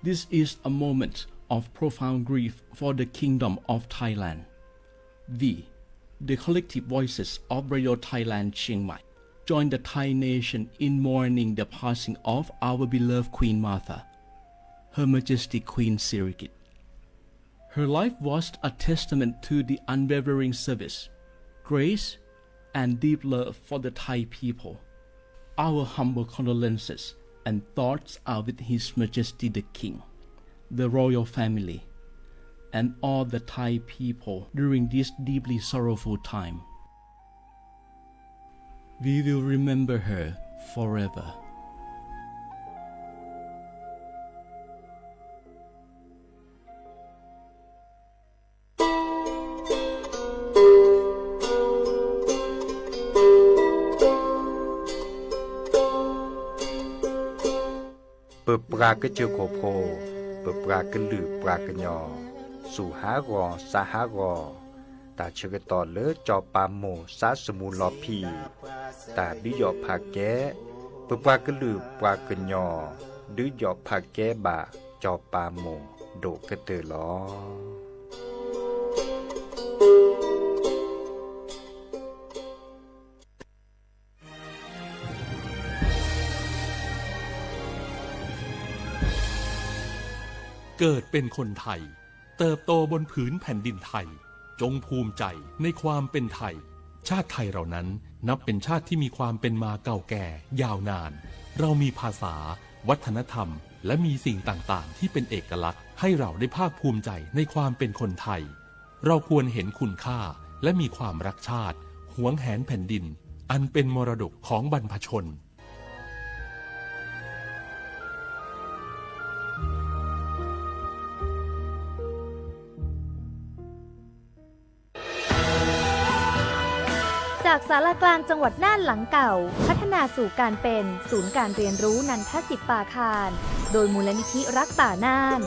This is a moment of profound grief for the Kingdom of Thailand. We, the collective voices of Radio Thailand Chiang Mai, join the Thai nation in mourning the passing of our beloved Queen Mother, Her Majesty Queen Sirikit. Her life was a testament to the unwavering service, grace, and deep love for the Thai people. Our humble condolences and thoughts are with His Majesty the King, the royal family, and all the Thai people during this deeply sorrowful time. We will remember her forever. ပပှၤကစၢၢ်ခိၣ်ဖိ, ပပှၤကလုာ်ပှၤကညီ, စူၢ်ဟးဂီၤ စါဟးဂီၤ, တၢ်ဆၢကတီၢ်လၢစီၤပၤမိၢ်စါစမူလီၤဖံး, တၢ်ဒုးယီၣ်ဖးကဲ, ပပှၤကလုာ်ပှၤကညီ, ဒုးယီၣ်ဖးကဲဘၣ်စီၤပၤမိၢ်ဒိၣ်ကတၢၢ်လီၤ. เกิดเป็นคนไทย เติบโตบนผืนแผ่นดินไทย จงภูมิใจในความเป็นไทย ชาติไทยเรานั้นนับเป็นชาติที่มีความเป็นมาเก่าแก่ยาวนาน เรามีภาษา วัฒนธรรม และมีสิ่งต่างๆ ที่เป็นเอกลักษณ์ ให้เราได้ภาคภูมิใจในความเป็นคนไทย เราควรเห็นคุณค่า และมีความรักชาติ หวงแหนแผ่นดิน อันเป็นมรดกของบรรพชน จากศาลากลางจังหวัดน่านหลังเก่า พัฒนาสู่การเป็นศูนย์การเรียนรู้นันทสิปปาคาร โดยมูลนิธิรักป่าน่าน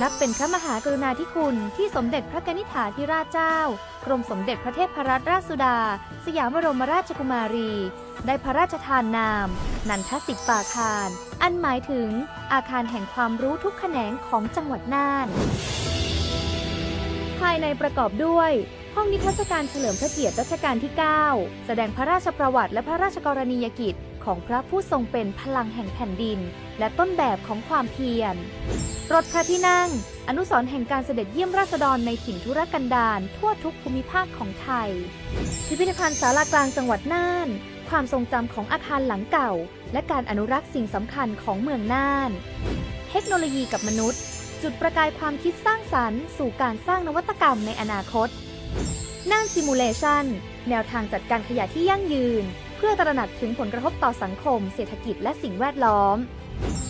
นับเป็นพระมหากรุณาธิคุณที่สมเด็จพระกนิษฐาธิราชเจ้า กรมสมเด็จพระเทพรัตนราชสุดา สยามบรมราชกุมารี ได้พระราชทานนาม นันทสิปปาคาร อันหมายถึงอาคารแห่งความรู้ทุกแขนงของจังหวัดน่าน ภายในประกอบด้วย ห้องนิทรรศการเฉลิมพระเกียรติรัชกาลที่ เก้า แสดงพระราชประวัติและพระราชกรณียกิจของพระผู้ทรงเป็นพลังแห่งแผ่นดิน และต้นแบบของความเพียร รถพระที่นั่ง อนุสรณ์แห่งการเสด็จเยี่ยมราษฎรในถิ่นทุรกันดารทั่วทุกภูมิภาคของไทย พิพิธภัณฑ์ศาลากลางจังหวัดน่าน ความทรงจำของอาคารหลังเก่า และการอนุรักษ์สิ่งสำคัญของเมืองน่าน เทคโนโลยีกับมนุษย์ จุดประกายความคิดสร้างสรรค์สู่การสร้างนวัตกรรมในอนาคต น่าน Simulation แนวทางจัดการขยะที่ยั่งยืน เพื่อตระหนักถึงผลกระทบต่อสังคม เศรษฐกิจ และสิ่งแวดล้อม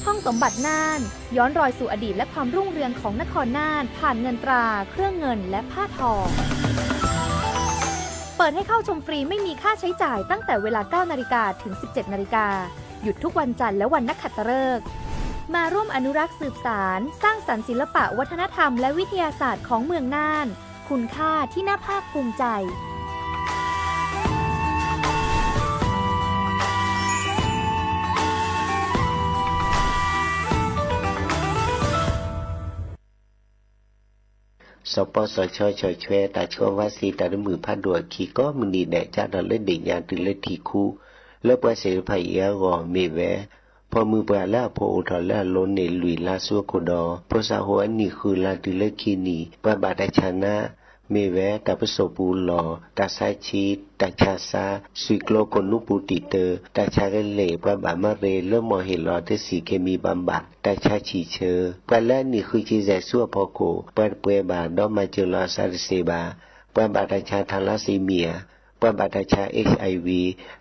ห้องสมบัติน่าน ย้อนรอยสู่อดีตและความรุ่งเรืองของนครน่าน ผ่านเงินตรา เครื่องเงิน และผ้าทอ เปิดให้เข้าชมฟรีไม่มีค่าใช้จ่ายตั้งแต่เวลา เก้านาฬิกา ถึง สิบเจ็ดนาฬิกา หยุดทุกวันจันทร์และวันนักขัตฤกษ์ มาร่วมอนุรักษ์สืบสาน สร้างสรรค์ศิลปะวัฒนธรรมและวิทยาศาสตร์ของเมืองน่าน คุณค่าที่น่าภาคภูมิใจ စီၤပီစီၤဆၢ ဆီၣ်ထွဲ တၢ်ဆှၢဝါစံး တၢ်တမုာ်ဖးဒိၣ်အခံ ကိးမုၢ်နံၤဒဲး ကၢ်ထီၣ်လၢဒ့ၣ်ညါတုၤလၢထံၣ်ခူ လၢပှၤသ့ၣ်တဖၣ်အံၤအဂီၢ် မ့ၢ်ဝဲ ဖီမုၢ်ပှၢ်လၢအဖိအိၣ်ထီၣ်လၢအလိၤန့ၣ် လွံၢ်လါဆူအခိၣ်ဒီး ဖိသၣ်ဟိၣ်အနံၣ်ဃုလါတုၤလၢခံနံၣ် ပှၤဘၣ်တၢ်ဆါနါ မ့ၢ်ဝဲ တၢ်ပစိာ်ပူၤလီၢ်, တၢ်ဆါဆံး, တၢ်ဆါဆါ, စွံၣ်ကျိခိၣ်နူာ်ပူၤတံာ်တၢ, တၢ်ဆါကလဲၢ်, ပှၤဘၣ်မၤရ့ လၢမီၢ်ဟ့ၣ်လီၤတဆံး ခ့မံဘၣ်ဘၣ်, တၢ်ဆါဆံၣ်ဆၢ, ပှၤလၢအနံၣ်ဃုဆံယဲၢ်ဆူအဖီခိၣ် ပှၤတပှဲၤဘၣ် ဒီးမၤစၢၤလီၤအသးတသ့ဘၣ်, ပှၤဘၣ်တၢ်ဆါ thalassemia, ပှၤဘၣ်တၢ်ဆါ HIV,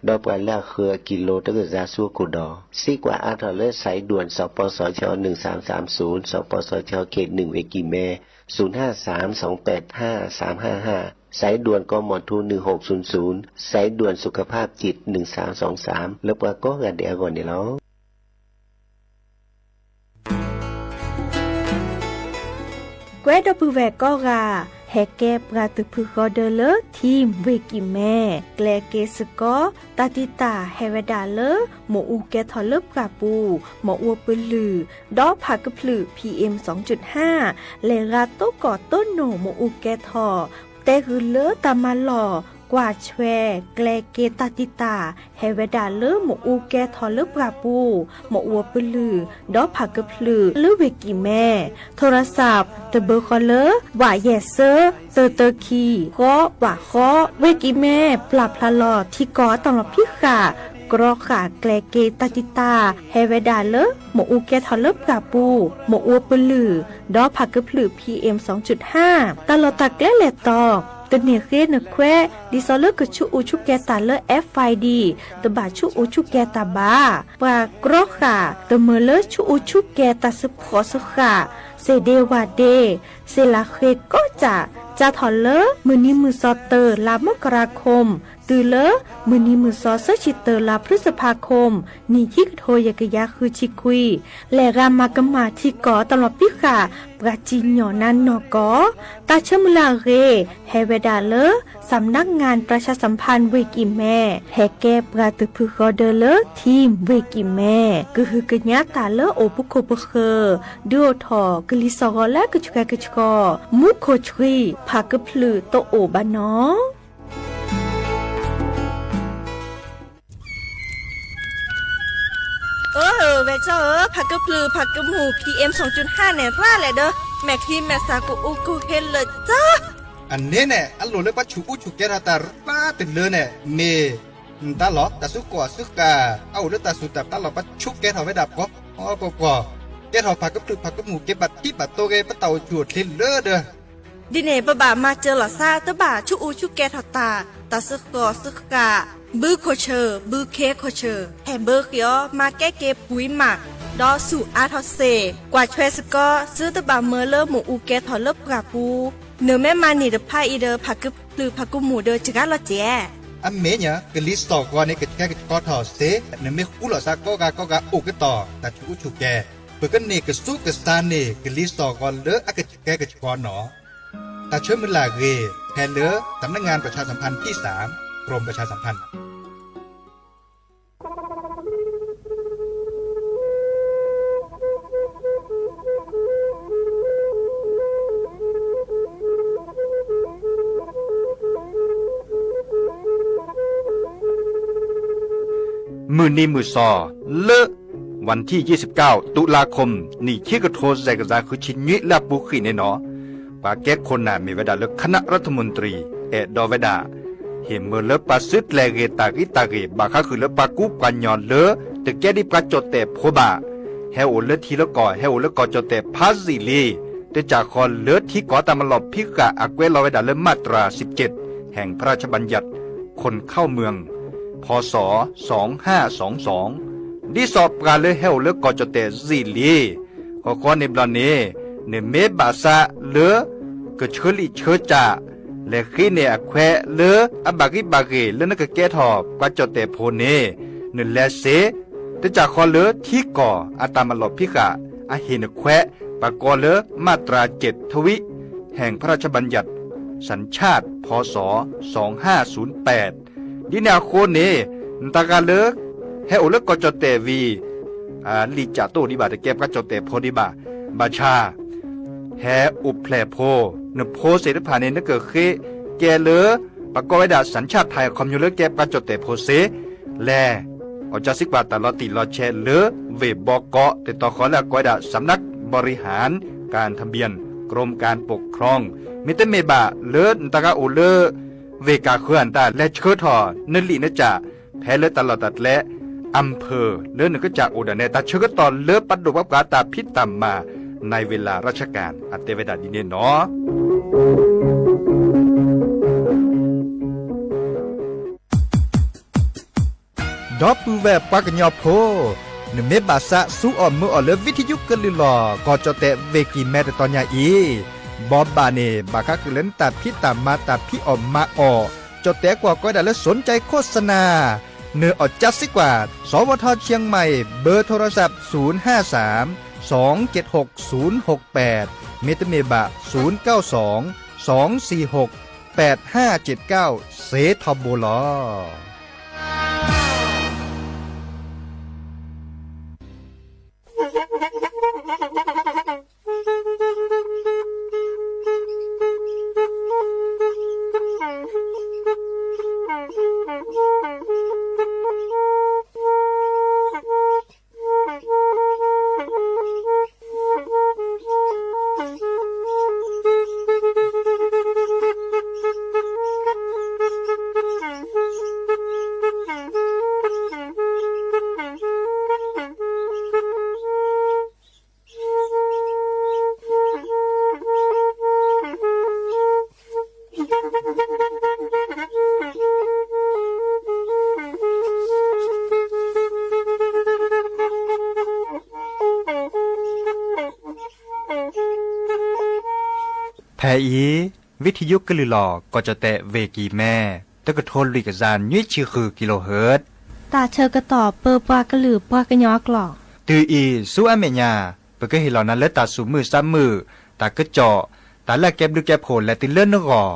ဒီးပှၤလၢအဃၢၤအကံလိတကယၤဆူအခိၣ်ဒီး စံးကွၢ်အါထီၣ်လၢ စဲးဒွဲၣ် စီၤပီစီၤဆီ หนึ่งสามสามศูนย์ စီၤပီစီၤဆီ เขตหนึ่ง ဝ့ၢ်ကံၢ်မဲ ศูนย์ห้าสามสองแปดห้าสามห้าห้า สายด่วน กมธ หนึ่งหกศูนย์ศูนย์ สายด่วนสุขภาพจิต หนึ่งสามสองสาม လၢပှၤကိးဂၤဒဲးအဂီၢ်န့ၣ်လီၤ. ကွဲဒီပုၢ်ဝဲၢ်ကိးဂၤ, ဟဲကဲပှၤတဖုဃီဒၢလၢ ထံဝ့ၢ်ကံၢ်မဲ ကျဲက့ၤစ့ၢ်ကီး တၢ်တံာ်တာ်ဟဲဝဲဒၣ်လၢ မ့ၣ်အူကဲထီၣ်လၢပှၢ်ပူၤ မ့ၣ်အူပလုၢ် ဒီးဖးကဖျုး PM လဲၤဂၤတိကီၢ်တိနိၣ် မ့ၣ်အူကဲထီၣ် တဲဂုာ်လၢတၢ်မၤလီၢ် ကွၢ်ဆွဲ ကျဲက့ၤတၢ်တံာ်တာ် ဟဲဝဲဒၣ်လၢမ့ၣ်အူကဲထီၣ်လၢပှၢ်ပူၤ မ့ၣ်အူပလုၢ် ဒီးဖးကဖျုး လၢဝ့ၢ်ကံၢ်မဲ ထိရစး တဘၢဃီလၢ ဝးယဲၢ်စၢ တၢတၢခံ ဃီ ဝးဃီ ဝ့ၢ်ကံၢ်မဲ ပျၢ်ဖျါလီၤထံကီၢ်အတၢ်လီၢ်ဖံးဃာ် ကြီဃာ်ကျဲက့ၤတၢ်တံာ်တာ် ဟဲဝဲဒၣ်လၢ မ့ၣ်အူကဲထီၣ်လၢပှၢ်ပူၤ မ့ၣ်အူပလုၢ် ဒီးဖးကဖျုး PM တၢ်လီၢ်တၢ်ကျဲလဲၤတီၤ တန့ၢ်ဃ့နခွဲး ဒ်သိးလၢကဆူးအူဆူၣ်ကဲၤတၢ်လၢ FID တဘၣ်ဆူးအူဆူၣ်ကဲၤတၢ်ဘၣ်. ပှၤကြီဃာ် တမၢလၢဆူးအူဆူၣ်ကဲၤတၢ်စ့ဖှီၣ်စ့ဃာ် စ့ၣ်ဒ့ဝၣ်ဒ့ စ့ၣ်လးဃ့ကီးစး စးထီၣ်လၢ မုၢ်နံၤမုၢ်သီ တၢ လါမကရၤခိမ် တုၤလၢ မုၢ်နံၤမုၢ်သီ သၢဆံတၢ လါဖျုစဖါခိမ် နံၣ်ခံကထိယဲၢ်ကယၤဃုဆံခွံ လဲၤဂၤမၤကမၣ်ထံကီၢ်တၢ်လီၢ်ဖံးဃာ် ပှၤစံၣ်ညီၣ်နါနီၢ်ကီၢ် တၢ်ဆၢမုၢ်လၢ်အဂ့ၢ် ဟဲဝဲဒၣ်လၢ စးမနါငၣ်ပြၢၡါစံဖၣ်ဝ့ၢ်ကံၢ်မဲ ဟဲကဲပှၤတဖုဃီဒၢလၢ ထံဝ့ၢ်ကံၢ်မဲ ကဟုကညးတၢ်လၢအိၣ်ပခိၣ်ပဃၢၤ ဒုးအိၣ်ထီၣ်ကလံၤစိးဂီၤလၢကဆှဲကဆှီ မူခိၣ်ဆှံ ဖးကဖျုးတအိၣ်ဘၣ်နီၤ. အၢ ဝဲၢ်ကၠီဧၢ, ဖးကဖျုး ဖးကမူၣ် PM န့ၣ် ရၣ်လဲၣ်ဒီး မဲာ်ချံမဲာ်စးကအိၣ်ကဟ့လၢာ်ကၠီ. အန့ၣ်န့ၣ် အလိၣ်လၢပှၤဆူးအူဆူၣ်ကဲထီၣ်တၢ်ရၣ်တလၢန့ၣ် မ့ၢ်တၢ်လီၢ် တၢ်စုကီၢ်စုဃာ် အအိၣ်လၢတၢ်စူၢ်တၢ်ပျၢ်လီၤ ပှၤဆူးကဲထီၣ်ဝဲဒၣ်ပှီၤပှီၤပှီၤ, ကဲထီၣ်ဖးကဖျုးဖးကမူၣ် ကဲဘၣ်ထံဘၣ်တိၢ်ဂ့ၤ ပတၢ်အိၣ်ဆူၣ်အိၣ်ချ့လၢဒီး ဒ်န့ၣ် ပဘၣ်မၤစၢၤလီၤသး တဘၣ်ဆူးအူဆူၣ်ကဲထီၣ်တၢ် တၢ်စုကီၢ်စုဃာ် ဘုခိၣ်ဆၢၣ် ဘုခ့ခိၣ်ဆၢၣ် ဟဲဘၢဃ့အီၤ မၤကဲက့ၤပှံၤမး ဒီးဆူၣ်အါထီၣ်စ့ၢ် ကွၢ်ဆွဲစ့ၢ်ကီး သုတဘၣ်မၢလၢမ့ၣ်အူကဲထီၣ်လၢပှၢ်ပူၤ, နမ့ၢ်မၤန့ၢ်တဖၣ်အံၤဒီး ဖးကဖျုးဖးကမူၣ်ဒီးစှၤလီၤစဲး. အမ့ၢ်ညါ ကလံၤစိးဂီၤန့ၣ် ကဆှဲကဆှီထီၣ်စ့ၢ် နမ့ၢ်ဃူလိာ်သးကိးဂၤကိးဂၤအိၣ်ကတီၢ် တၢ်ဆူးအူဆူၣ်ကဲၤ ပကန့ၢ်ကဆူးကဆါန့ၢ် ကလံၤစိးဂီၤလၢအကဆှဲကဆှီနီၤ. တၢ်ဆၢမုၢ်လၢ်အဂ့ၢ် ဖဲလၢ สำนักงานประชาสัมพันธ์ที่สาม กรมประชาสัมพันธ์ မုၢ်နံၤမုၢ်သီ လၢ วันที่ยี่สิบเก้า ตุลาคม နံၣ်ခံကထိ စဲးကစၢ် ဃုဆံနွံ လၢအပူၤကွံာ်န့ၣ်နီၤ, ပှၤကဲခိၣ်နၢ်မ့ၢ်ဝဲဒၣ်လၢ คณะรัฐมนตรี အဲၣ်ဒိးဝဲဒၣ် ဟ့ၣ်မၢလၢပှၤစုကျဲၤဂ့ၤတၢ်ဂံၢ်တၢ်ဂ့ၢ် ဘၣ်ဃးဃုာ်လၢပှၤကူပှၤကညီလၢ တကဲဒ်ပှၤကၠီၣ်တဲၣ်ဖိဘၣ်, ဟဲအိၣ်လၢထံလၢကီၢ် ဟဲအိၣ်လၢကီၢ်ကၠီၣ်တဲၣ်ဖးယံာ်လံ, တကးဃီလၢထံကီၢ်တၢ်မၤလီၢ်ဖံးဃာ်အကွဲးလီၤဝဲဒၣ်လၢ มาตราสิบเจ็ด แห่งพระราชบัญญัติคนเข้าเมือง พ.ศ. สองห้าสองสอง ဒ်သိးပှၤလၢဟဲအိၣ်လၢကီၢ်ကၠီၣ်တဲၣ်ယံာ်လံ ဃီဃီန့ၣ်ဘျီန့ၣ် နမ့ၢ်ဘၣ်သးလၢ ကဆၢလံာ်ဆၢစၢ် လဲၤဃ့န့ၢ်အခွဲးလၢအဘၣ်ဂံၢ်ဘၣ်ဂ့ၤလၢနကကဲထီၣ်ပှၤကၠီၣ်တဲၣ်ဖိန့ၣ် နလဲၤစ့ၢ်, တကးဃီလၢထံကီၢ်အတၢ်မၤလီၢ်ဖံးဃာ် အဟ့ၣ်နခွဲး ပှၤကိးလၢ มาตราเจ็ด ทวิ แห่งพระราชบัญญัติสัญชาติ พ.ศ. สองห้าศูนย์แปด ဒ်န့ၣ်အဃိန့ၣ် နတၢ်ဂၤလၢ ဟဲအိၣ်လၢကီၢ်ကၠီၣ်တဲၣ်ဝံၤ လံာ်ကၠးတအိၣ်ဒံးဘၣ် တကဲပှၤကၠီၣ်တဲၣ်ဖိဒံးဘၣ်, ဘၣ်ဆၣ် ဟဲအိၣ်ဖျဲၣ်ဖိ, နဖိသ့ၣ်တဖၣ်န့ၣ် နကဃ့ကဲလၢ ပှၤကိးဝဲဒၣ် สัญชาติไทย အခီပညီလၢကဲပှၤကၠီၣ်တဲၣ်ဖိစ့ၢ်, လဲၤ အီၣ်ကၠါစံးကွၢ်တၢ်လီၤတံၢ်လီၤဆဲးလၢ ဝ့ၢ်ဘီကီး တတီၤဃီလၢအကိးဝဲဒၣ် สำนักบริหารการทะเบียน กรมการปกครอง မ့တမ့ၢ်ဘၣ်လၢနတၢ်ဂၤအိၣ်လၢ ဝ့ၢ်ကၢ်ဃၢၤအတၢ် လဲၤဆှၢထီၣ်နလံာ်နကၠး ဖဲလၢတၢ်လီၢ်တၢ်ကျဲ อำเภอ လၢနကစၢ်အိၣ်ဒၣ်နဲ တၢ်ဆၢကတီၢ်လၢပဒိၣ်ပှၤပှၤတၢ်ဖံးတၢ်မၤ ในเวลาราชการ အတဲဝဲဒၣ်ဒ်န့ၣ်နီၤ. ဒီပုၢ်ဝဲၢ်ပှၤကညီဖိ, နမ့ၢ်ဘၣ်သးစူးအီၣ်မၢအီၣ်လၢ ဝံထယုကလုၢ်လီၢ် ကီၢ်ကၠီၣ်တဲၣ်ဝ့ၢ်ကံၢ်မဲတတီၤညါအံၤ, ဘီဘၣ်န့ၣ် ဘၣ်ဃးဃုာ်လၢနတၢ်ဖံးတၢ်မၤတၢ်ဖံးအီၣ်မၤအီၣ်, ကၠီၣ်တဲၣ်ကွီၢ်ကိးဝဲဒၣ်လၢ สนใจโฆษณา နအီၣ်ကၠါစံးကွၢ် สวท เชียงใหม่ เบอร์โทรศัพท์ ศูนย์ห้าสาม สองเจ็ดหก ศูนย์หกแปด မ့တမ့ၢ်ဘၣ် ศูนย์เก้าสอง สองสี่หก แปดห้าเจ็ดเก้า စ့ထီဘိလီၤ. ဖဲအံၤ ဝံထံယိကလုာ်လီၤ ကီၢ်ကၠီၣ်တဲၣ် ဝ့ၢ်ကံၢ်မဲ တကထိလွံၢ်ကယၤနွံဆံဃုကံလိဟၢၣ် တၢ်ဆၢကတီၢ်ပၢပှၤကလုာ်ပှၤကညီကျိာ် တုၤအံၤ ဆူအမဲာ်ညါ ပကဟ့ၣ်လီၤနၤလၢတၢ်သူၣ်မုာ်သးမုာ် တၢ်ကစီၣ် တၢ်လၢအကဲဘျုးကဲဖှိၣ်လဲၤတုၤလၢနဂီၢ်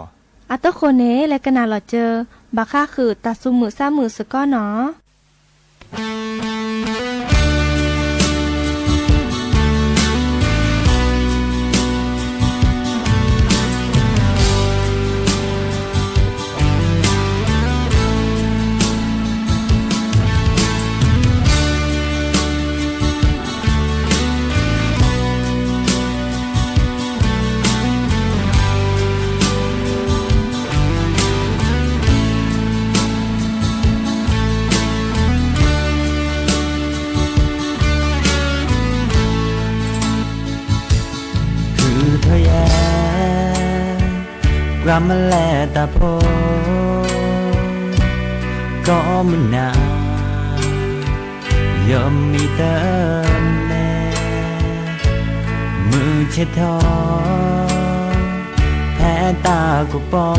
အတဃိန့ၣ် လဲၤကနၣ်လီၤစၢၤ ဘၣ်ဃးဃုာ်တၢ်သူၣ်မုာ်သးမုာ်စ့ၢ်ကီးနီၤ. ခုၣ်ထီၣ်ယဲ ပှၤမၤလဲၤတၢ်ဖိ ကိးမုၢ်နၤ ယမံၤတၢ်နဲ မုၢ်ဆ့ၣ်ထီၣ် ဖဲတၢ်ကပီၤ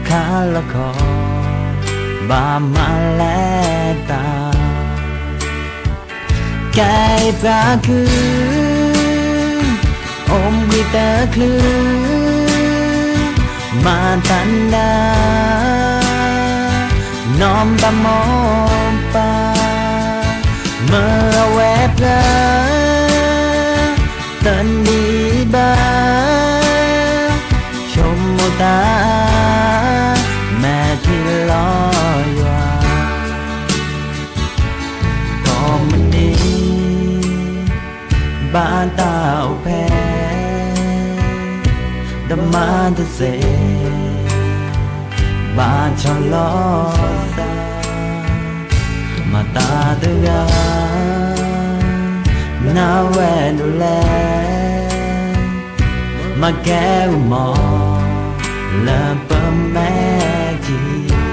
ခါလီၤခီ ဘၣ်မၤလဲၤတၢ် ကဲပှၤခု အိၣ်ဘှံးတချုး မၤတၢ်နၢ နီၢ်ဘၣ်မိၢ်ပၢ် မၢအဝဲဖျၢၣ် တနံၤဘၣ် ဆိကမိၣ်တၢ် မဲာ်ထံလီၤယွၤ ကိးမုၢ်နံၤ ဘၣ်တၢ်အိၣ်ဖျဲၣ် တမၤတစဲး ဘၣ်ဆီၣ်လီၤသး မၤတၢ်တဂၤ နၢ်ဝဲဒိၣ်လဲၣ် မၤကဲအမီၤ လၢပမဲာ်ထံ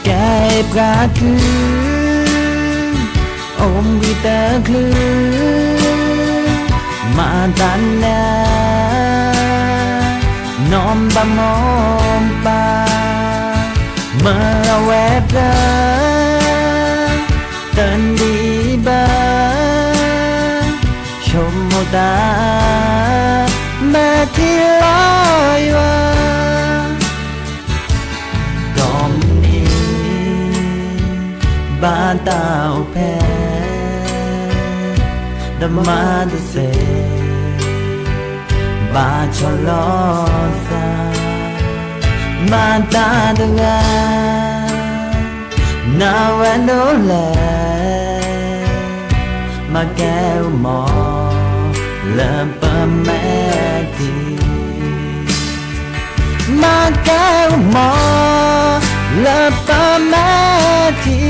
ကဲပှၤခု အိၣ်ဘှံးတချုး မၤတၢ်နၢ နီၢ်ဘၣ်မိၢ်ပၢ် မၢအဝဲဖျၢၣ် တနံၤဘၣ် ဆိကမိၣ်တၢ် မဲာ်ထံလီၤယွၤ ကိးမုၢ်နံၤ ဘၣ်တၢ်အိၣ်ဖျဲၣ် တမၤတစဲး ဘၣ်ဆီၣ်လီၤသး မၤတၢ်တဂၤ နၢ်ဝဲဒိၣ်လဲၣ် မၤကဲအမီၤ လၢပမဲာ်ထံ မၤကဲအမီၤ လၢပမဲာ်ထံ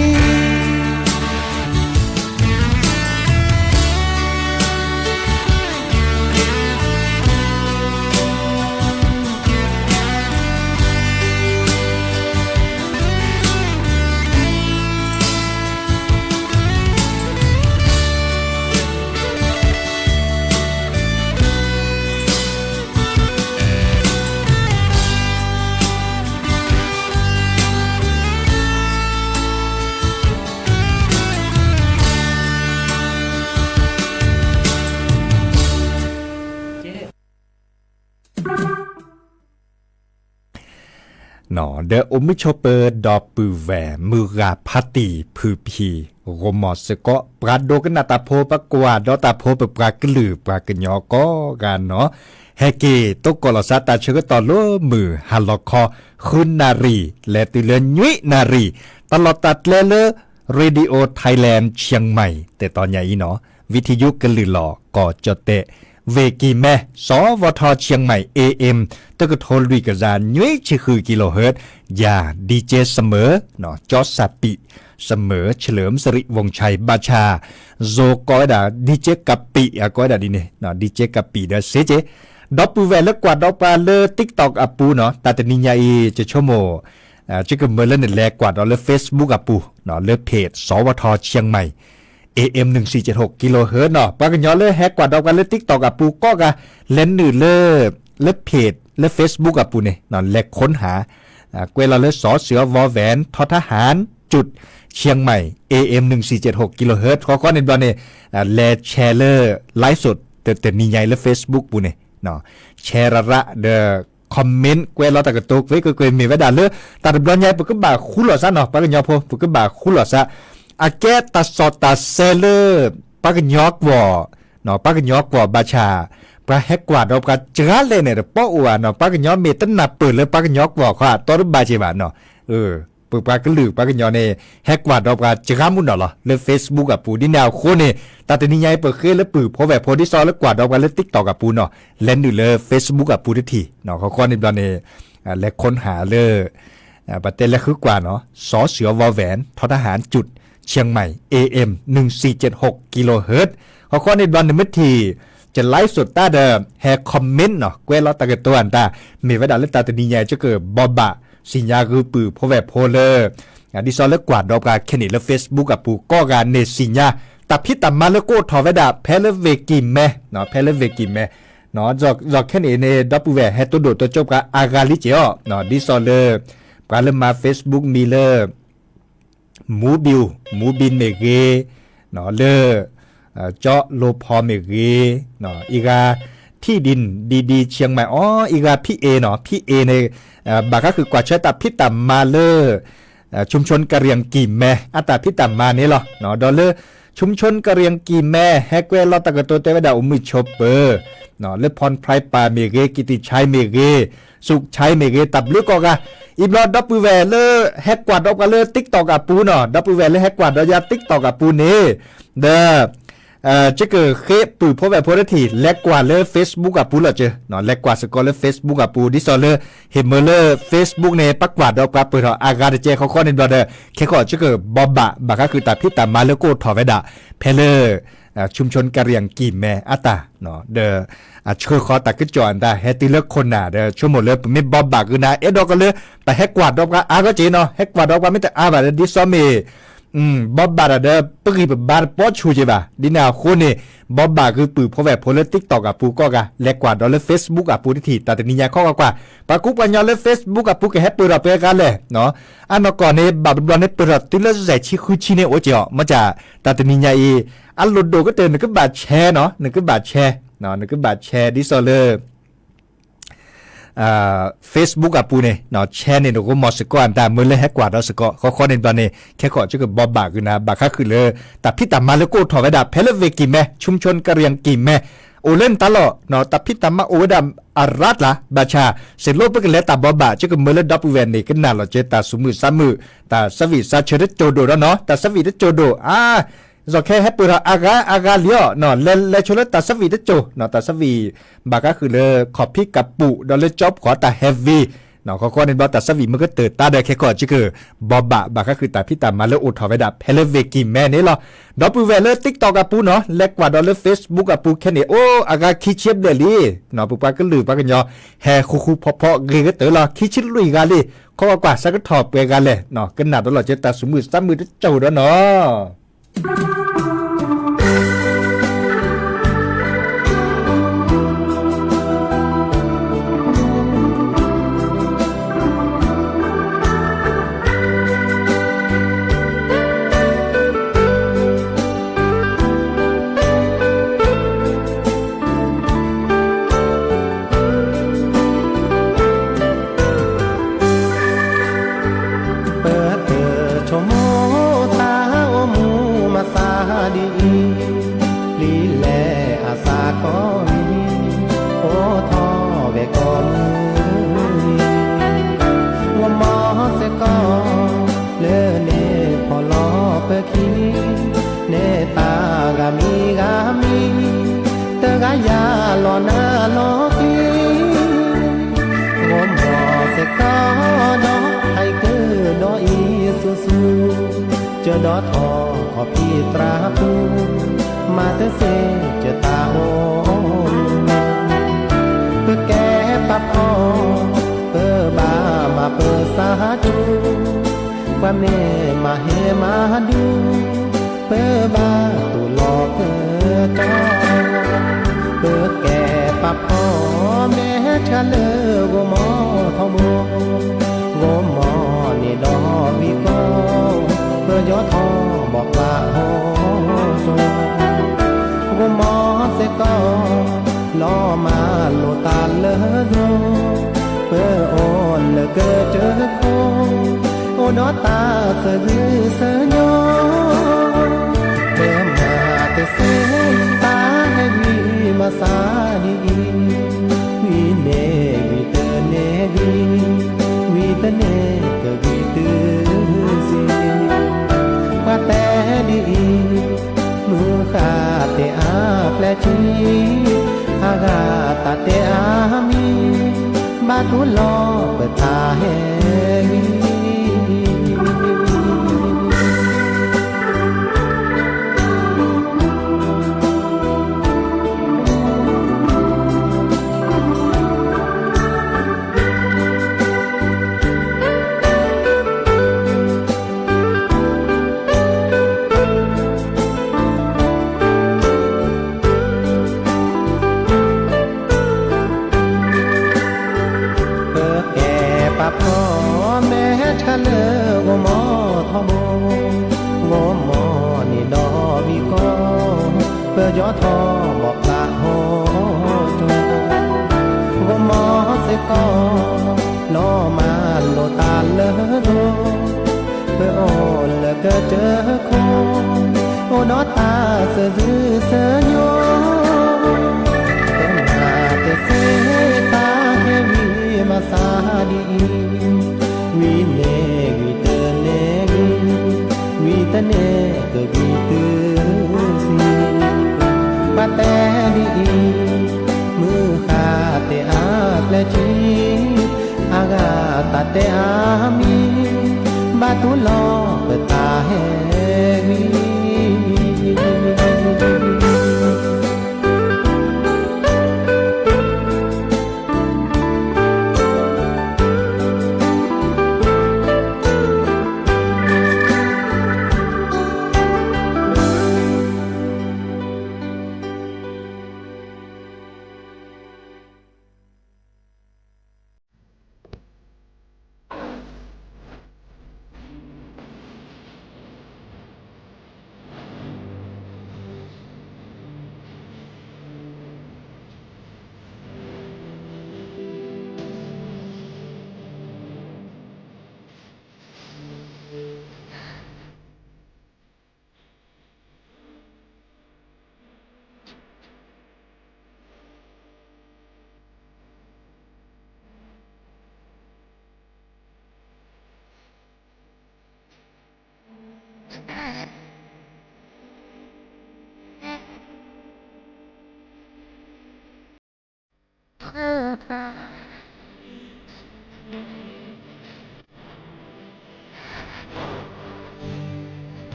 ဒီးအိၣ်မုာ်ဆိးပၢၤဒီပုၢ်ဝဲၢ် မုၢ်ဂၤဖါတံၢ်ဖုဖံ ဂီၤမီၤစ့ၢ်ကီး ပှၤဒိကနၣ်တၢ်ဖိ ပကွၢ်ဒီးတၢ်ဖိပပှၤကလုာ်ပှၤကညီကိးဂၤနီၤ, ဟဲက့ၤသကိးလီၤသးတၢ်ဆၢကတီၢ်လၢမုၢ်ဟါလီၤခီ ဃုနၣ်ရံၣ် လဲၤတုၤလၢနွံနၣ်ရံၣ်, တၢ်လီၢ်တၢ်ကျဲလၢ Radio Thailand Chiang Mai တဲတီညါအံၤနီၤ, ဝံထံယုကလုာ်လီၤ ကီၢ်ကၠီၣ်တဲၣ် ဝ့ၢ်ကံၢ်မဲ စီၤဝီၤထီ Chiang Mai AM တကထိလွံၢ်ကယၤ နွံဆံဃု kilohertz, ယၤ DJ စမၢၤ ကၠီစၢ်ပံး စမၢၤ เฉลิมสิริวงศ์ชัย ဘၣ်ဆၣ် ယိၤကိးဝဲဒၣ် DJ ကပံး အကိးဝဲဒၣ်ဒ်န့ၣ် DJ ကပံးဒီးစ့က့, ဒီပုၢ်ဝဲၢ်လၢကွၢ်ဒီးပှၤလၢ TikTok အပူၤနီၤ, တၢ်တနံၤညါအံၤ ယဆိကမိၣ် ယကမၢလၢနလဲၤကွၢ်ဒီးလၢ Facebook အပူၤ, လၢ page စီၤဝီၤထီ Chiang Mai AM หนึ่งสี่เจ็ดหก kilohertz နီၤ, ပှၤကညီလၢဟဲကွၢ်ဒီးပှၤလၢ TikTok အပူၤကိးဂၤ လဲၤနုာ်လၢ လၢ page လၢ Facebook အပူၤန့ၣ် လဲၤ ค้นหา ကွဲးလီၤလၢ ส.เสือ ว.แหวน ท.ทหาร จุด เชียงใหม่ AM หนึ่งสี่เจ็ดหก kilohertz ဃီဃီန့ၣ်ဘျီန့ၣ် လဲၤ share လၢ ไลฟ์สด တနံၤညါအံၤလၢ Facebook ပူၤန့ၣ် share ရၣ်ရၣ်ဒီး comment ကွဲးလီၤတၢ်ကတိၤကွ့ၢ်ကွ့ၢ်ကွ့ၢ် မ့ၢ်ဝဲဒၣ်လၢ တၢ်တဘျီညါအံၤ ပကဘၣ်ဃူလိာ်သးနီၤ, ပှၤကညီဖိ ပကဘၣ်ဃူလိာ်သး, အကဲတၢ်စီၣ်တၢ်ဆဲလၢ ပှၤကညီကွီၢ် ပှၤကညီကွီၢ်ဘၣ်ဆၣ် ပှၤဟဲကွၢ်ဒီးပှၤစှၤလဲၣ်န့ၣ် တပီၢ်အိၣ်ဧါနီၤ, ပှၤကညီမ့ၢ်တနၢ်ပၢၢ်လၢပှၤကညီကွီၢ်ခီ အတီတဘၣ်က့ၤဘၣ်နီၤ, ပပှၤကလုာ်ပှၤကညီန့ၣ် ဟဲကွၢ်ဒီးပှၤစှၤမုၢ်နီၤလီၤ လၢ Facebook အပူၤ, ဒ်န့ၣ်အဃိန့ၣ် တၢ်တနံၤညါအံၤ ပဃ့လၢပုၢ်ဖိဝဲၢ်ဖိ ဒ်သိးလၢကွၢ်ဒီးပှၤလၢ TikTok အပူၤနီၤ, လဲၤနုာ်လၢ Facebook အပူၤတထံၣ်, ဃီဃီန့ၣ်ဘျီန့ၣ် လဲၤ ค้นหา လၢ ပတဲလဲၤဃုကွၢ်နီၤ, ส.เสือ ว.แหวน ท.ทหาร จุด เชียงใหม่ AM หนึ่งสี่เจ็ดหก kilohertz ဃီဃီန့ၣ်ဘျီန့ၣ် မ့ၢ်ထံၣ် ယ ไลฟ์สด တၢ်ဒီး ဟဲ comment နီၤ, ကွဲးလီၤတၢ်ကတိၤအတၢ်, မ့ၢ်ဝဲဒၣ်လၢတၢ်တနံၤညါအံၤ ယကဘိးဘၣ်သ့ၣ်ညါဂုာ်ပုၢ်ဖိဝဲၢ်ဖိလၢ ဒ်သိးလၢကွၢ်ဒီးပှၤခဲန့ၣ်လၢ Facebook အပူၤကိးဂၤန့ၣ်သ့ၣ်ညါ တၢ်ဖံးတၢ်မၤလၢကအိၣ်ထီၣ်ဝဲဒၣ် ဖဲလၢဝ့ၢ်ကံၢ်မဲ, ဖဲလၢဝ့ၢ်ကံၢ်မဲ, ဒီးခဲန့ၣ်န့ၣ် ဒီပုၢ်ဝဲၢ်ဟဲတိၢ်ဒိၣ်တိၢ်ကၠိပှၤအါဂၤလံက့ၤအီၤ, ဒ်သိးလၢ ပှၤလၢမၤ Facebook မံၤလၢ မူဘံၣ်, မူဘံၣ်မ့ၢ်ဂ့ၤ, လၢ ကၠီလိဖီမ့ၢ်ဂ့ၤ, အံၤဂၤ ထံၣ်ဒံးဒံးဒံးဆံမးအီၤ, အံၤဂၤ ဖံးအ့ၣ်နီၤ, ဖံးအ့ၣ်န့ၣ် ဘၣ်ဃးဃုာ်ကွၢ်ဆၢတၢ်ဖံးတၢ်မၤလၢ ชุมชนกะเหรี่ยงกี่แม အတၢ်ဖံးတၢ်မၤန့ၣ်လီၤ. ဒီးလၢ ชุมชนกะเหรี่ยงกี่แม ဟဲကွဲးလီၤတၢ်ကတိၤတဲဝဲဒၣ်အိၣ်မုာ်ဆိးပၢၤ လၢ พรไพร ပၢ်မ့ၢ်ဂ့ၤ, กิตติชัย မ့ၢ်ဂ့ၤ, สุขชัย မ့ၢ်ဂ့ၤ, တၢ်ဘျုးကိးဂၤ, အံၤဘျီဒီပုၢ်ဝဲၢ်လၢဟဲကွၢ်ဒီးပှၤလၢ TikTok အပူၤနီၤ, ဒီပုၢ်ဝဲၢ်လၢဟဲကွၢ်ဒီးယၤ TikTok အပူၤန့ၣ်, ဒီး ကကဃ့ပုၢ်ဖိဝဲၢ်ဖိတထံၣ် လဲၤကွၢ်လၢ Facebook အပူၤလီၤက့ၤ, လဲၤကွၢ်စ့ၢ်ကီးလၢ Facebook အပူၤ ဒ်သိးလၢ ဟ့ၣ်မၢလၢ Facebook န့ၣ် ပကွၢ်ဒီးပှၤပၢၢ်ထီၣ်အါဂၤတက့ၢ်, ဃီဃီန့ၣ်ဘျီဒီး ခဲကီးကကဘိးဘၣ် ဘၣ်ဃးဃုာ်တၢ်ဖံးတၢ်မၤလၢကအိၣ်ထီၣ်ဝဲဒၣ် ဖဲလၢ ชุมชนกะเหรี่ยงกี่แม အတၢ် ဒီး အဆှၢဃီၤတၢ်ကစီၣ်အတၢ် ဟဲတုၤလၢခိၣ်နၢ်ဒီး ဆိကမိၣ်လၢပမ့ၢ်ဘိးဘၣ်ဃုာ်နၤ အဲၣ်ဒိးကလၢ တၢ်ဟဲကွၢ်ဒီးပှၤအါဂၤက့ၤနီၤ, ဟဲကွၢ်ဒီးပှၤမ့ၢ်တအါဘၣ်ဒီး ဒ်သိးမ့ၢ် ဘိးဘၣ်တၢ်ဒီး ပဂံၢ်ပဘါတပီဆူၣ်က့ၤဘၣ်, ဒ်န့ၣ်အဃိန့ၣ် ဘိးဘၣ်ဃုာ်ပုၢ်ဖိဝဲၢ်ဖိလၢ TikTok အပူၤကိးဂၤ လဲၤကွၢ်ဒီးလၢ Facebook အပူၤတထံၣ် တၢ်တနံၤညါခီကွၢ်ကွၢ်, ပှၤကူပှၤကညီလၢ Facebook အပူၤကဟဲပၢၢ်ထီၣ်ပှဲၤဂၤလဲၣ်, အနီၢ်ကီၢ်န့ၣ် ဘၣ်တဘျီန့ၣ်ပၢၢ်ထီၣ်တုၤလၢယဲၢ်ဆံဃုဆံန့ၣ်အိၣ်က့ၤအီၤ, မ့ၢ်တၢ် တၢ်တနံၤညါအံၤ အလိၣ်ဒိၣ်ကတၢၢ် နကဘၣ် share နီၤ, နကဘၣ် share, နကဘၣ် share ဒ်သိးလၢ Facebook အပူၤန့ၣ် share န့ၣ် နဂီၢ်မီၤစ့ၢ်ကီးအတၢ် မၢလၢဟဲကွၢ်ဒီးစ့ၢ်ကီး, ဃီဃီန့ၣ်ဘျီန့ၣ် ခဲကီးကကဘိးဘၣ်ဃုာ်နၤ ဘၣ်ဃးဃုာ်လၢ တၢ်ဖံးတၢ်မၤလၢကအိၣ်ထီၣ်ဝဲဒၣ် ဖဲလၢဝ့ၢ်ကံၢ်မဲ ชุมชนกะเหรี่ยงกี่แม အိၣ်လၢနတၢ်လီၢ်, တၢ်ဖံးတၢ်မၤအိၣ်ဝဲဒၣ်အရၣ်တလါ, ဘၣ်ဆၣ် စ့ၢ်လီၤပကလဲၤတၢ်ဘိးဘၣ် ကကမၢလၢဒီပုၢ်ဝဲၢ်န့ၣ် ကနၣ်လီၤက့ၤတၢ်သူၣ်မုာ်သးမုာ်, တၢ်ဆၢဝံၣ်ဆၢဆၢတစိၢ်ဒိၣ်ဒီးနီၤ, တၢ်ဆၢဝံၣ်တစိၢ်ဒိၣ်, အါ ယီၤခဲဟဲပၢၢ်ထီၣ်အါဂၤအါဂၤလံအီၤ, လဲၤလဲၤဆိလၢတၢ်ဆၢဝံၣ်တစိၢ်, တၢ်ဆၢဝံၣ် ဘၣ်ဃးဃုာ်လၢ ခီၣ်ဖံးကပူၤ ဒီးလၢကၠီဖီတၢ် heavy, ဃီဃီန့ၣ်ဘျီ တၢ်ဆၢဝံၣ်မ့ၢ်ကတၢၢ်တၢ်ဒီး ခဲကီးကကဘိးဘၣ် ဘၣ်ဃးဃုာ်တၢ်ဖံးတၢ်မၤလၢအိၣ်ထီၣ်ဝဲဒၣ် ဖဲလၢဝ့ၢ်ကံၢ်မဲန့ၣ်လီၤ. ဒီပုၢ်ဝဲၢ်လၢ TikTok အပူၤနီၤ လဲၤကွၢ်ဒီးလၢ Facebook အပူၤခဲန့ၣ် အိၣ်အဂၤခံဆံဘျဲၣ်လံ, ပပှၤကလုာ်ပှၤကညီ ဟဲဃူဃူဖိးဖိးဂ့ၤကတၢၢ်လီၤ, ခံဆံလွံၢ်ဂၤလံ, ခီကွၢ်ကွၢ် ဆၢကထီၣ်ပှဲၤဂၤလဲၣ်, ကနၣ်ဒီးလီၤက့ၤတၢ်သူၣ်မုာ်သးမုာ်တစိၢ်ဒီးနီၤ. ပျံၤလဲၤအသးကိးနံၤ, အိၣ်ထီၣ်ဝဲကိးမုၢ်နံၤ, ဂီၤမီၤစ့ၢ်ကီး လၢန့ၣ်ဖီၣ်လီၤပခံ, န့ၢ်သးဂၤမံၤဂၤမံၤ, တဂၤယၤလီၤနၤလီၤကျံ, ဂီၤမီၤစ့ၢ်ကီးဒီး ဟဲက့ၤဒီးအံၤဆူၣ်ဆူၣ်, ကၢဒီးထီၣ်ခီၣ်ဖံးသရၣ်ပူၤ, မၤတစ့ၢ်ကၢတၢ်အိၣ်မူ, ပကဲပာ်ဖှိၣ် ပဘၣ်မၤပသးဆူၣ်, ပှၤမ့ၢ်မၤဟ့ၣ်မၤဒူ, ပဘၣ်တူၢ်လိာ်ကတီၢ်, ပကဲပာ်ဖှိၣ် မဲာ်ဆှးလၢဂီၤမီၤထီဘိ, ဂီၤမီၤန့ၣ်ဒီးဝံၤကီး, ပယီၤထီၣ်ဘီၣ်ပာ်ဟီၣ်ကၠိ, ဂီၤမီၤစ့ၢ်ကီး လီၤမၢ်လိာ်သးလၢယိၤ, ပအိၣ်လၢကစၢၢ်ခိၣ်, အိၣ်ဒီးတၢ်သးခုကစီၣ်, ပမၤတစ့ၢ် တၢ်ဟဲဝံၤမၤစၢ်ဒ်အံၤ, ဝံၤန့ၣ်ဝံၤတန့ၢ်ဂံၢ်, ဝံၤတန့ၢ်ကဂံၢ်တုၤဆံး, ပှၤတဲဒ်အံၤ, မုၢ်ဃၢ်တဲအါပျဲၢ်ထံ, အဂၤတၢ်တဲအါမံၤ, ဘၣ်တူၢ်လိာ်ပတၢ်ဟဲဝံၤ. ပကဲပာ်ဖှိၣ် မဲာ်ဆှးလၢဂီၤမီၤထီဘိ, ဂီၤမီၤန့ၣ်ဒီးဝံၤကီး, ပယီၤထီၣ်ဘီၣ်ပာ်ဟီၣ်ကၠိ, ဂီၤမီၤစ့ၢ်ကီး လီၤမၢ်လိာ်သးလၢယိၤ, ပအိၣ်လၢကစၢၢ်ခိၣ်, အိၣ်ဒီးတၢ်သးခုကစီၣ်, ပမၤတစ့ၢ် တၢ်ဟဲဝံၤမၤစၢ်ဒ်အံၤ, ဝံၤန့ၣ်ဝံၤတန့ၢ်ဂံၢ်, ဝံၤတန့ၢ်ကဂံၢ်တုၤဆံး, ပှၤတဲဒ်အံၤ, မုၢ်ဃၢ်တဲအါပျဲၢ်ထံ, အဂၤတၢ်တဲအါမံၤ, ဘၣ်တူၢ်လိာ်ပတၢ်ဟဲဝံၤ.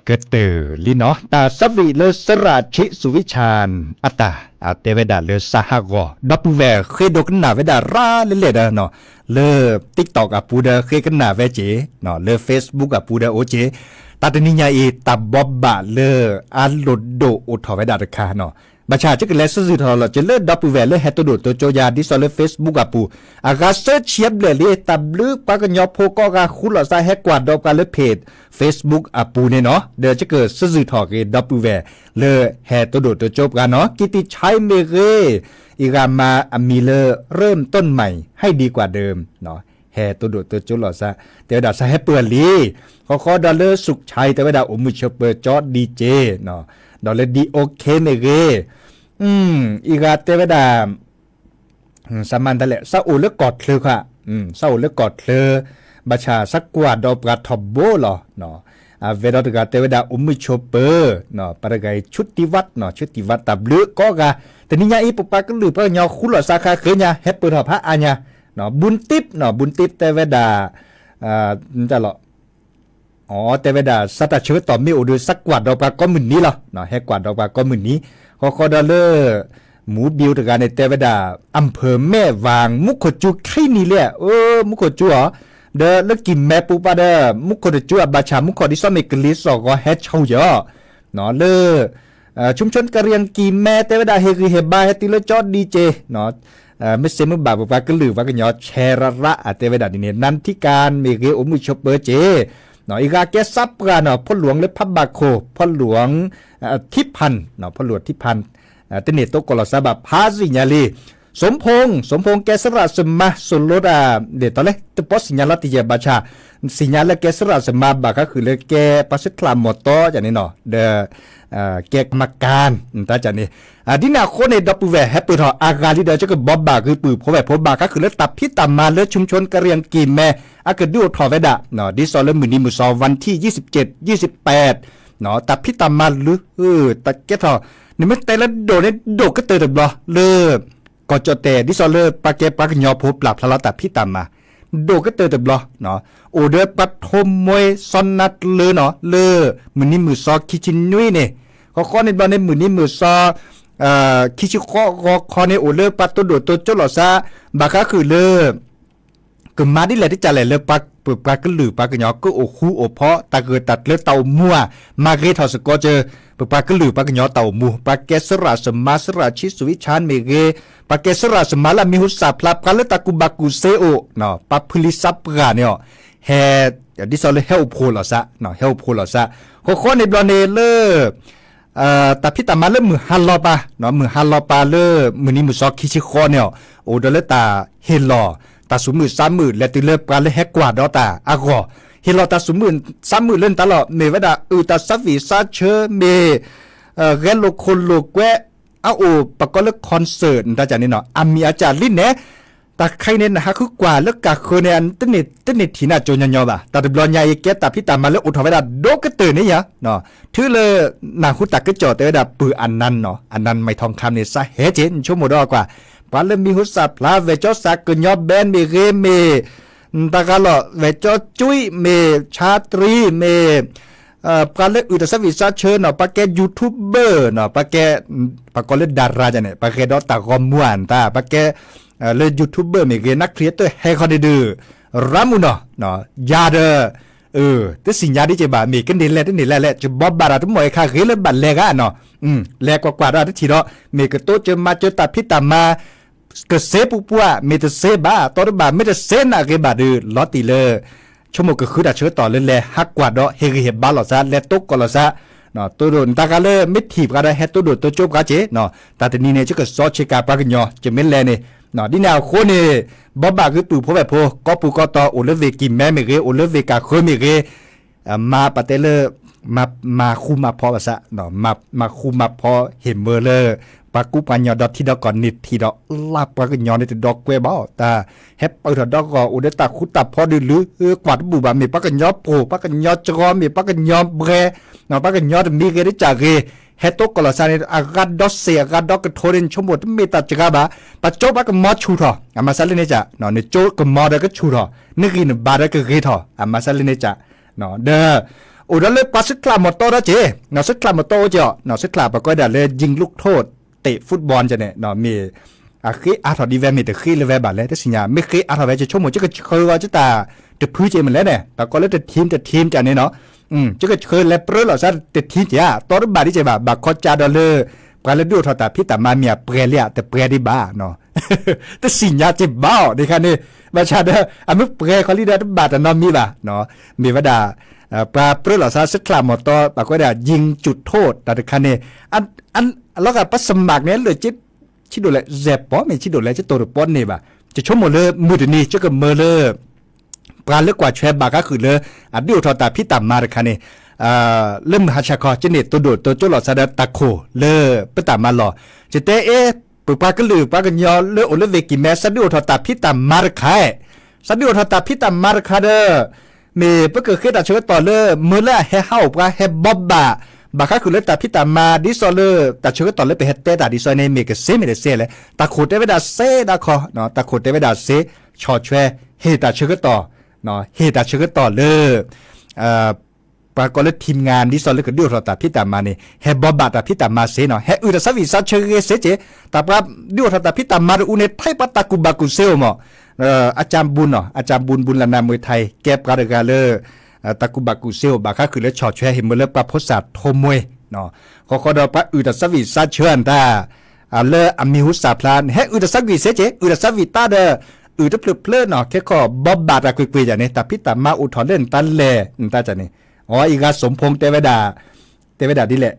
ကတၢၢ်လံနီၤ တၢ်ဆၢဝံၤလၢစရၣ်ဆံးစူၤဝံၣ်ဆၣ် အတၢ် အတဲဝဲဒၣ်လၢစးဟးဂီၤ ဒီပုၢ်ဝဲၢ်ဃ့ဒိးကနၣ်ဝဲဒၣ်ရၤလၢလဲၣ်ဒီးနီၤ လၢ TikTok အပူၤဒီးဃ့ကနၣ်ဝဲက့ၤ လၢ Facebook အပူၤဒီးအိၣ်က့ၤ တၢ်တနံၤညါအံၤ တၢ်ဘိးဘၣ်လၢအလိၣ်ဒိၣ်အိၣ်ထီၣ်ဝဲဒၣ်တခါနီၤ ဘၣ်ဆၣ်ကလဲၤစၢၤစုၣ်ထီၣ်လီၤက့ၤလၢဒီပုၢ်ဝဲၢ်လၢဟဲတိၢ်ဒိၣ်တိစၢၤယၤ ဒ်သိးလၢ Facebook အပူၤ အဂၤဆၢဆံးအဘျဲၣ်လံ တၢ်ဘျုးပှၤကညီဖိကိးဂၤဃူလိာ်သးဟဲကွၢ်ဒီးပှၤလၢ page Facebook အပူၤန့ၣ်နီၤ ဒီးကစၢၤစုၣ်ထီၣ်က့ၤဒီပုၢ်ဝဲၢ်လၢဟဲတိၢ်ဒိၣ်တိစၢၤပှၤနီၤ ကံတံၣ်ဆဲမ့ၢ်ဂ့ၤ အံၤဂၤမၤအမံၤလၢ เริ่มต้นใหม่ให้ดีกว่าเดิม ဟဲတိၢ်ဒိၣ်တိစၢၤလိာ်သး တဲဝဲဒၣ်သးဟဲပၢၢ်လံ ဃီဃီဒီးလၢ สุขชัย တဲဝဲဒၣ်အိၣ်မုာ်ဆိးပၢၤကၠီဒံက့ၤ ဒီးလၢ ดีโอเค မ့ၢ်ဂ့ၤ အံၤဂၤတဲဝဲဒၣ် သးမၤတၢ်လဲၣ် သးအိၣ်လၢကီၢ်ချၢခါ သးအိၣ်လၢကီၢ်ချၢ ဘၣ်ဆၣ်သးကွၢ်ဒီးပှၤထီဘိလီၤ အဝဲဒီးတဂၤတဲဝဲဒၣ်အိၣ်မုာ်ဆိးပၢၤ ပှၤတဂၤအံၤ ชุติวัฒน์ နီၤ ชุติวัฒน์ တၢ်ဘျုးကိးဂၤ တနံၤညါအံၤ ပပှၤကလုာ်ပှၤကညီဃူလိာ်သးဃါဃ့ညါ ဟဲပၢၢ်ထီၣ်ဖးအါညါ บุญติบ နီၤ บุญติบ တဲဝဲဒၣ် တၢ်လီၤ အတဲဝဲဒၣ် သးတၢ်ဆၢကတီၢ်မ့ၢ်အိၣ်ဒီး သးကွၢ်ဒီးပှၤကိးမုၢ်နံၤလီၤ ဟဲကွၢ်ဒီးပှၤကိးမုၢ်နံၤ ဃီဃီဒီးလၢ မူဘံအိၣ်တဂၤန့ၣ် တဲဝဲဒၣ် อำเภอแม่วาง မူခိၣ်စူၤခံနံၤလံ အၢ မူခိၣ်စူၤအီၤ ဒီးလၢကံၢ်မဲပူၤပှၤဒီး မူခိၣ်တစူၤအဘၣ်ဆၣ် မူခိၣ်ဒ်သိးမ့ၢ်ကလံၤစိးဂီၤဟဲဆူၣ်ယီၤ လၢ ชุมชนกะเหรี่ยง ကံၢ်မဲ တဲဝဲဒၣ်ဟ့ၣ်ဂံၢ်ဟ့ၣ်ဘါ ဟဲတုၤလၢကၠီဒံက့ၤ မ့ၢ်စ့မ့ၢ်ဘၣ်ပပှၤကလုာ်ပှၤကညီ แชร์ ရးရး အတဲဝဲဒၣ်ဒ်န့ၣ် นันทิการ မ့ၢ်ဂ့ၤ အိၣ်မုာ်ဆိးပၢၤက့ၤ အံၤဂၤကဲသးပှၢ်နီၤ ဖီၣ်လိာ်လၢဖးဘၣ်ခိၣ် ဖီၣ်လိာ် ထိဖၣ် ဖီၣ်လိာ်ထိဖၣ် တန့ၢ်တိကိးလီၤသးဘၣ်ဖးစံၣ်ညါလံ สมพงษ์ สมพงษ์ ကဲစရၣ်စမါ စိၤလိတၢ် ဒ်သိးလဲၣ် တပီၢ်စံၣ်ညါလီၤတံၢ်ယဲၢ်ဘၣ်ဆၣ် စံၣ်ညါလၢကဲစရၣ်စမါ ဘၣ်ဃးဃုာ်လၢကဲပှၤဆဲးချးမီၢ်တီကန့ၣ်နီၤ ဒီး ကဲကမၤကၢ် တၢ်ကန့ၣ် ဒ်န့ၣ်အဃိန့ၣ် ဒီပုၢ်ဝဲၢ်ဟဲပၢၢ်ထီၣ်အါဂၤလံဒီး ကဘိးဘၣ်ဂ့ၤပုၢ်ဖိဝဲၢ်ဖိ ဘၣ်ဃးဃုာ်လၢတၢ်ဖံးတၢ်မၤလၢ ชุมชนกะเหรี่ยง ကံၢ်မဲ အကဒုးအိၣ်ထီၣ်ဝဲဒၣ် ဒ်သိးလၢမုၢ်နံၤမုၢ်သီ วันที่ยี่สิบเจ็ด ยี่สิบแปด တၢ်ဖံးတၢ်မၤလၢ တၢ်ကဲထီၣ် နမ့ၢ်တဲလၢဒိၣ်န့ၣ် ဒိၣ်ကတၢၢ်တဘျီလၢ ကီၢ်ကၠီၣ်တဲၣ် ဒ်သိးလၢပှၤကဲပှၤကညီဖိပျၢ်ဖျါလီၤတၢ်ဖံးတၢ်မၤ ဒိၣ်ကတၢၢ်တဘျီ အိၣ်ဒီးပှၤထိးမွဲစီနါတလၢနီၤ လၢမုၢ်နံၤမုၢ်သီခံဆံနွံန့ၣ် ဃီဃီန့ၣ်ဘျီန့ၣ် မုၢ်နံၤမုၢ်သီ ခံဆံဃိးဂီၤခီန့ၣ် အိၣ်လၢပှၤတိၢ်ဒိၣ်တိစၢၤလိာ်သး ဘၣ်ဃးဃုာ်လၢ ကမၤဒ်လဲၣ်ဒ်လဲၣ်လၢပှၤကလုာ်ပှၤကညီကအိၣ်ဃူအိၣ်ဖိး တၢ်ဂၢၢ်တၢ်ကျၢၤတၢ်အိၣ်မူဧါ မၤဂ့ၤထီၣ်စ့ၢ်ကီးကၢ ပပှၤကလုာ်ပှၤကညီတၢ်အိၣ်မူ ပှၤကဲစရၣ်စမါ စရၣ်ဆံးစူၤဝံၣ်ဆၣ်မ့ၢ်ဂ့ၤ ပှၤကဲစရၣ်စမါလၢအမံၤဟူသၣ်ဖျါ ပှၤလၢတၢ်ကူၣ်ဘၣ်ကူၣ်သ့အိၣ် ပှၤဖုလံသးပှၢ်န့ၣ် ဟဲ ဒ်သိးလၢဟဲအိၣ်ဖှိၣ်လိာ်သး ဟဲအိၣ်ဖှိၣ်လိာ်သး ဃီဃီန့ၣ်ဘျီန့ၣ်လၢ တၢ်ဖံးတၢ်မၤလၢမုၢ်ဟါလီၤပၤ မုၢ်ဟါလီၤပၤလၢ မုၢ်နံၤမုၢ်သီခံဆံဃိးန့ၣ် အိၣ်ဒီးလၢတၢ်ဟ့ၣ်လီၤ တၢ်သူၣ်မုာ်သးမုာ် လဲၤတုၤလၢပှၤလၢဟဲကွၢ်ဒီးတၢ်အဂီၢ် ဟ့ၣ်လီၤတၢ်သူၣ်မုာ်သးမုာ်လၢနတၢ်လီၢ် မ့ၢ်ဝဲဒၣ်အုၣ်တၢ်သးဝံၣ်သးဆၢ မ့ၢ် ဂဲၤလိာ်ခိၣ်လိာ်ကွဲ အအိၣ်ပကိးလၢ concert နတၢ်ကန့ၣ်နီၤ အမံၤအကၢ်လံန့ၣ် တၢ်ခဲအံၤန့ၣ် နဟးဃုကွၢ်လၢကၢ်ဃၢၤန့ၣ် တန့ၢ်ထံၣ်နၤကၠိညီညီဘၣ် တၢ်တဘျီညါအံၤ ကဲတၢ်ဖံးတၢ်မၤလၢအိၣ်ထီၣ်ဝဲဒၣ်ဒိၣ်ကတၢၢ်န့ၣ်ယါ တုၤလၢ နၢ်ဟူတၢ်ကစီၣ်တဲဝဲဒၣ်ပုၢ်အနၢၣ်နီၤ အနၢၣ်မံၤထီၣ်ခါန့ၣ် သးဟဲက့ၤ နဆိကမိၣ်ဒီးကွၢ် ပှၤလၢမံၤဟူသၣ်ဖျါ ဝဲၢ်ကၠီသးကညီ band မ့ၢ်ဂ့ၤမ့ၢ် တၢ်ဂၤလီၤ ဝဲၢ်ကၠီကၠွံမ့ၢ် ဆါတြံမ့ၢ် ပှၤလၢအုၣ်တၢ်သးဝံၣ်သးဆၢနီၤ ပှၤကဲ YouTuber နီၤ ပှၤကဲ ပှၤကိးလၢ ดารา န့ၣ် ပှၤဂဲၤဒီးတၢ်ဂီၤမူအတၢ် ပှၤကဲ လၢ YouTuber မ့ၢ်ဂ့ၤ နၢ်ခရံာ်အတၢ်ဟဲခီဒုဒု ရၤမုၢ်နီၤ ယၤဒီး တသ့ၣ်ညါဒ်က့ၤဘၣ် မ့ၢ်ကန့ၢ်လဲၣ် တန့ၢ်လဲၣ်လဲၣ် ယဘိးဘၣ်တၢ်တမီၢ်အံၤခါ ဂ့ၤလၢဘၣ်လဲၤဂၤနီၤ လဲၤကွၢ်ကွၢ်ဒီးတထံၣ်ဒီး မ့ၢ်ကတိစၢၤမၤစၢၤတၢ်ဖံးတၢ်မၤ ကစ့ပူၤပှၢ် မ့ၢ်တစ့ဘၣ် တီတဘၣ် မ့ၢ်တစ့နၢ်ဂ့ၤဘၣ်ဒီး လီၤတံၢ်လၢ ဆိကမိၣ်ကဃုတၢ်ဆၢကတီၢ်လၢလဲၤဟးကွၢ်ဒီး ဟ့ၣ်ဂံၢ်ဟ့ၣ်ဘါလိာ်သး လဲၤတိကိးလိာ်သး တိၢ်ဒိၣ် နတၢ်ဂၤလၢမ့ၢ်ထံၣ်ပှၤဒီး ဟဲတိၢ်ဒိၣ်တိစၢၤပှၤက့ၤ တၢ်တနံၤန့ၣ် ယကစီဆ့ကၤပှၤကညီ ယမ့ၢ်လဲၤန့ၣ် ဒ်န့ၣ်အဃိန့ၣ် ဘိးဘၣ်ဂ့ၤပုၢ်ဖိဝဲၢ်ဖိ ကီၢ်ပူၤကီၢ်တီၤ အိၣ်လၢဝ့ၢ်ကံၢ်မဲမ့ၢ်ဂ့ၤ အိၣ်လၢဝ့ၢ်ကၢ်ဃၢၤမ့ၢ်ဂ့ၤ မၤပတဲလၢ မၤဃူမၤဖိးဘၣ်ဆၣ် မၤဃူမၤဖိးဟ့ၣ်မၢလၢ ပှၤကူပှၤကညီဒီထံဒီကီၢ်န့ၣ်ထံၣ်ဒီး လၢပှၤကညီန့ၣ်တဒီကွဲဘၣ် တၢ်ဟဲပၢၢ်ထီၣ်ဒီဂီၢ် အိၣ်ဒီးတၢ်ဃူတၢ်ဖိးဒုးလု ကွၢ်တဘူၣ်ဘၣ် မ့ၢ်ပှၤကညီပှိၢ် ပှၤကညီစှီၤ မ့ၢ်ပှၤကညီဘှဲ ပှၤကညီတမံၤဂ့ၤတကၢ်ဂ့ၤ ဟဲတိကိးလိာ်သးန့ၣ် အဂၤဒီးစ့ၢ် အဂၤဒီးကထိန့ၣ် ဆိကမိၣ်တမ့ၢ်တၢ်စှၤဘၣ် ပှၤကၠိပှၤကမီၤဆူၣ်ထီၣ် အမၤစၢ်လၢန့ၣ်ကၢ် နကၠိကမီၤဒီးကဆူၣ်ထီၣ် နဂံၢ်နဘါဒီးကဂ့ၤထီၣ် အမၤစၢ်လၢန့ၣ်ကၢ် ဒီး အိၣ်ဒီးလၢပှၤဆှၢချါမီၤတီဒီးက့ၤ, ဆှၢချါမီၤတီအိၣ်က့ၤအီၤ, ဆှၢချါပှၤကိးဝဲဒၣ်လၢ ยิงจุดโทษ เตะฟุตบอล ကန့ၣ် မ့ၢ် အဃ့အါထီၣ်ဒ်ဝဲမ့ၢ်တဃ့လၢၤဝဲဘၣ်လဲၣ် တသ့ၣ်ညါ, မ့ၢ်ဃ့အါထီၣ်ဝဲ ယဆိကမိၣ် ယကဆှၢဝဲယတၢ်တဖုက့ၤမ့ၢ်လဲၣ်န့ၣ် ပှၤကိးလၢတ team တ team ကန့ၣ်နီၤ, ယကဆှၢလဲၤပြၢလိာ်သးတ team က့ၤဧါ, တီတဘၣ်ဒ်က့ၤဘၣ်, ဘၣ်ခီကၢ်ဒီးလၢ ပှၤလၢဒုးအိၣ်ထီၣ်တၢ်ဖံးတၢ်မၤမ့ၢ်အပှဲၤလံဧါ တပှဲၤဒံးဘၣ် တသ့ၣ်ညါက့ၤဘၣ်အီၤ ဒ်ခါန့ၣ်, ဘၣ်ဆၣ်ဒီး အမ့ၢ်ပှဲၤဃီလံဒီးတဘၣ်တၢ်နီတမံၤဘၣ်, မ့ၢ်ဝဲဒၣ် ပှၤပြၢလိာ်သးဆှၢချါမီၤတီ ပှၤကိးဝဲဒၣ် ยิงจุดโทษ တၢ်တခါန့ၣ်, အလီၤဂာ်ပှၤ สมัคร န့ၣ် လၢာ်က့ၤ ဆံးဒိၣ်လဲၣ် ယဲၢ်ပီၢ် မ့ၢ်ဆံးဒိၣ်လဲၣ် ယတိၢ်တပီန့ၢ်ဘၣ်, ယဆိကမိၣ်လၢမုၢ်တနံၤ ယကမၢလၢ ပှၤလၢကွၢ်ထွဲဘၣ်ဃးဃုာ်လၢ အဒုးအိၣ်ထီၣ်တၢ်ဖံးတၢ်မၤတခါန့ၣ်, လၢမုၢ်ဟါဆါခီ ယန့ၢ်တိၢ်ဒိၣ်တိၢ်ကၠိလိာ်သးဒီးတၢ်ခိၣ်လၢပတၢ်မၤလီၢ်, ယတဲအ့ၣ် ပပှၤကလုာ်ပှၤကညီလၢအိၣ်လၢဝ့ၢ်ကံၢ်မဲ သးဒုးအိၣ်ထီၣ်တၢ်ဖံးတၢ်မၤတခါ, သးဒုးအိၣ်ထီၣ်တၢ်ဖံးတၢ်မၤတခါဒီး မ့ၢ်ပကဃ့တၢ်ဆၢကတီၢ်လၢ မၢလၢအဟဲဟးအိၣ်ပှၤ ဟဲဘိးဘၣ် ဘၣ်ဃးဃုာ်လၢတၢ်ဖံးတၢ်မၤ ဒ်သိးလၢ တၢ်ဆၢကတီၢ်လၢပဟဲတဲတၢ်ဒ်သိးန့ၣ် မ့ၢ်ကစ့မ့ၢ်တစ့လဲၣ်, တၢ်ခိၣ်တဲဝဲဒၣ်စ့ဒၣ်ခီ, တၢ်ခိၣ်တဲဝဲဒၣ်စ့, ဆီၣ်ထွဲ ဟ့ၣ်တၢ်ဆၢကတီၢ်, ဟ့ၣ်တၢ်ဆၢကတီၢ်လၢ ပှၤကိးလၢ ทีมงาน ဒ်သိးလၢကဒုးအိၣ်ထီၣ်တၢ်ဖံးတၢ်မၤန့ၣ် ဟဲဘိးဘၣ်တၢ်ဖံးတၢ်မၤစ့နီၤ, ဟဲအုၣ်တၢ်သးဝံၣ်သးဆၢဂ့ၤစ့က့ၤ, တၢ်ပှၤဒုးအိၣ်ထီၣ်တၢ်ဖံးတၢ်မၤတအူန့ၣ် ထဲပှၤတၢ်ကူၣ်ဘၣ်ကူၣ်စ့အိၣ်မး, အကၠၢ်ဘူၣ်နီၤ အကၠၢ်ဘူၣ် ဘူၣ်လနၢ်မွဲထါအံၤ ကဲပှၤတဂၤလၢ တၢ်ကူၣ်ဘၣ်ကူၣ်စ့အိၣ် ဘၣ်ဃးဃုာ်လၢဆီၣ်ထွဲဟ့ၣ်မၢလၢပှၤဖိစၢ်ထိမှဲ, ဃီဃီဒီးပှၤအုၣ်တၢ်သးဝံၣ်သးဆၢအတၢ် လၢအမံၤဟူသၣ်ဖျါ ဟဲအုၣ်တၢ်သးဝံၣ်စ့က့ၤ အုၣ်တၢ်သးဝံၣ်တၢ်ဒီး အုၣ်တဖျၢၣ်ဖျၢၣ်နီၤ ခဲခီဘိးဘၣ်တၢ်ကွ့ၢ်ကွ့ၢ်ယၤန့ၣ် တၢ်ဖံးတၢ်မၤအိၣ်ထီၣ်လၢနတၢ်လဲၤ နတၢ်န့ၣ်, အီၤအံၤဂၤ สมพงษ์ တဲဝဲဒၣ်, တဲဝဲဒၣ်ဒ်လဲၣ်,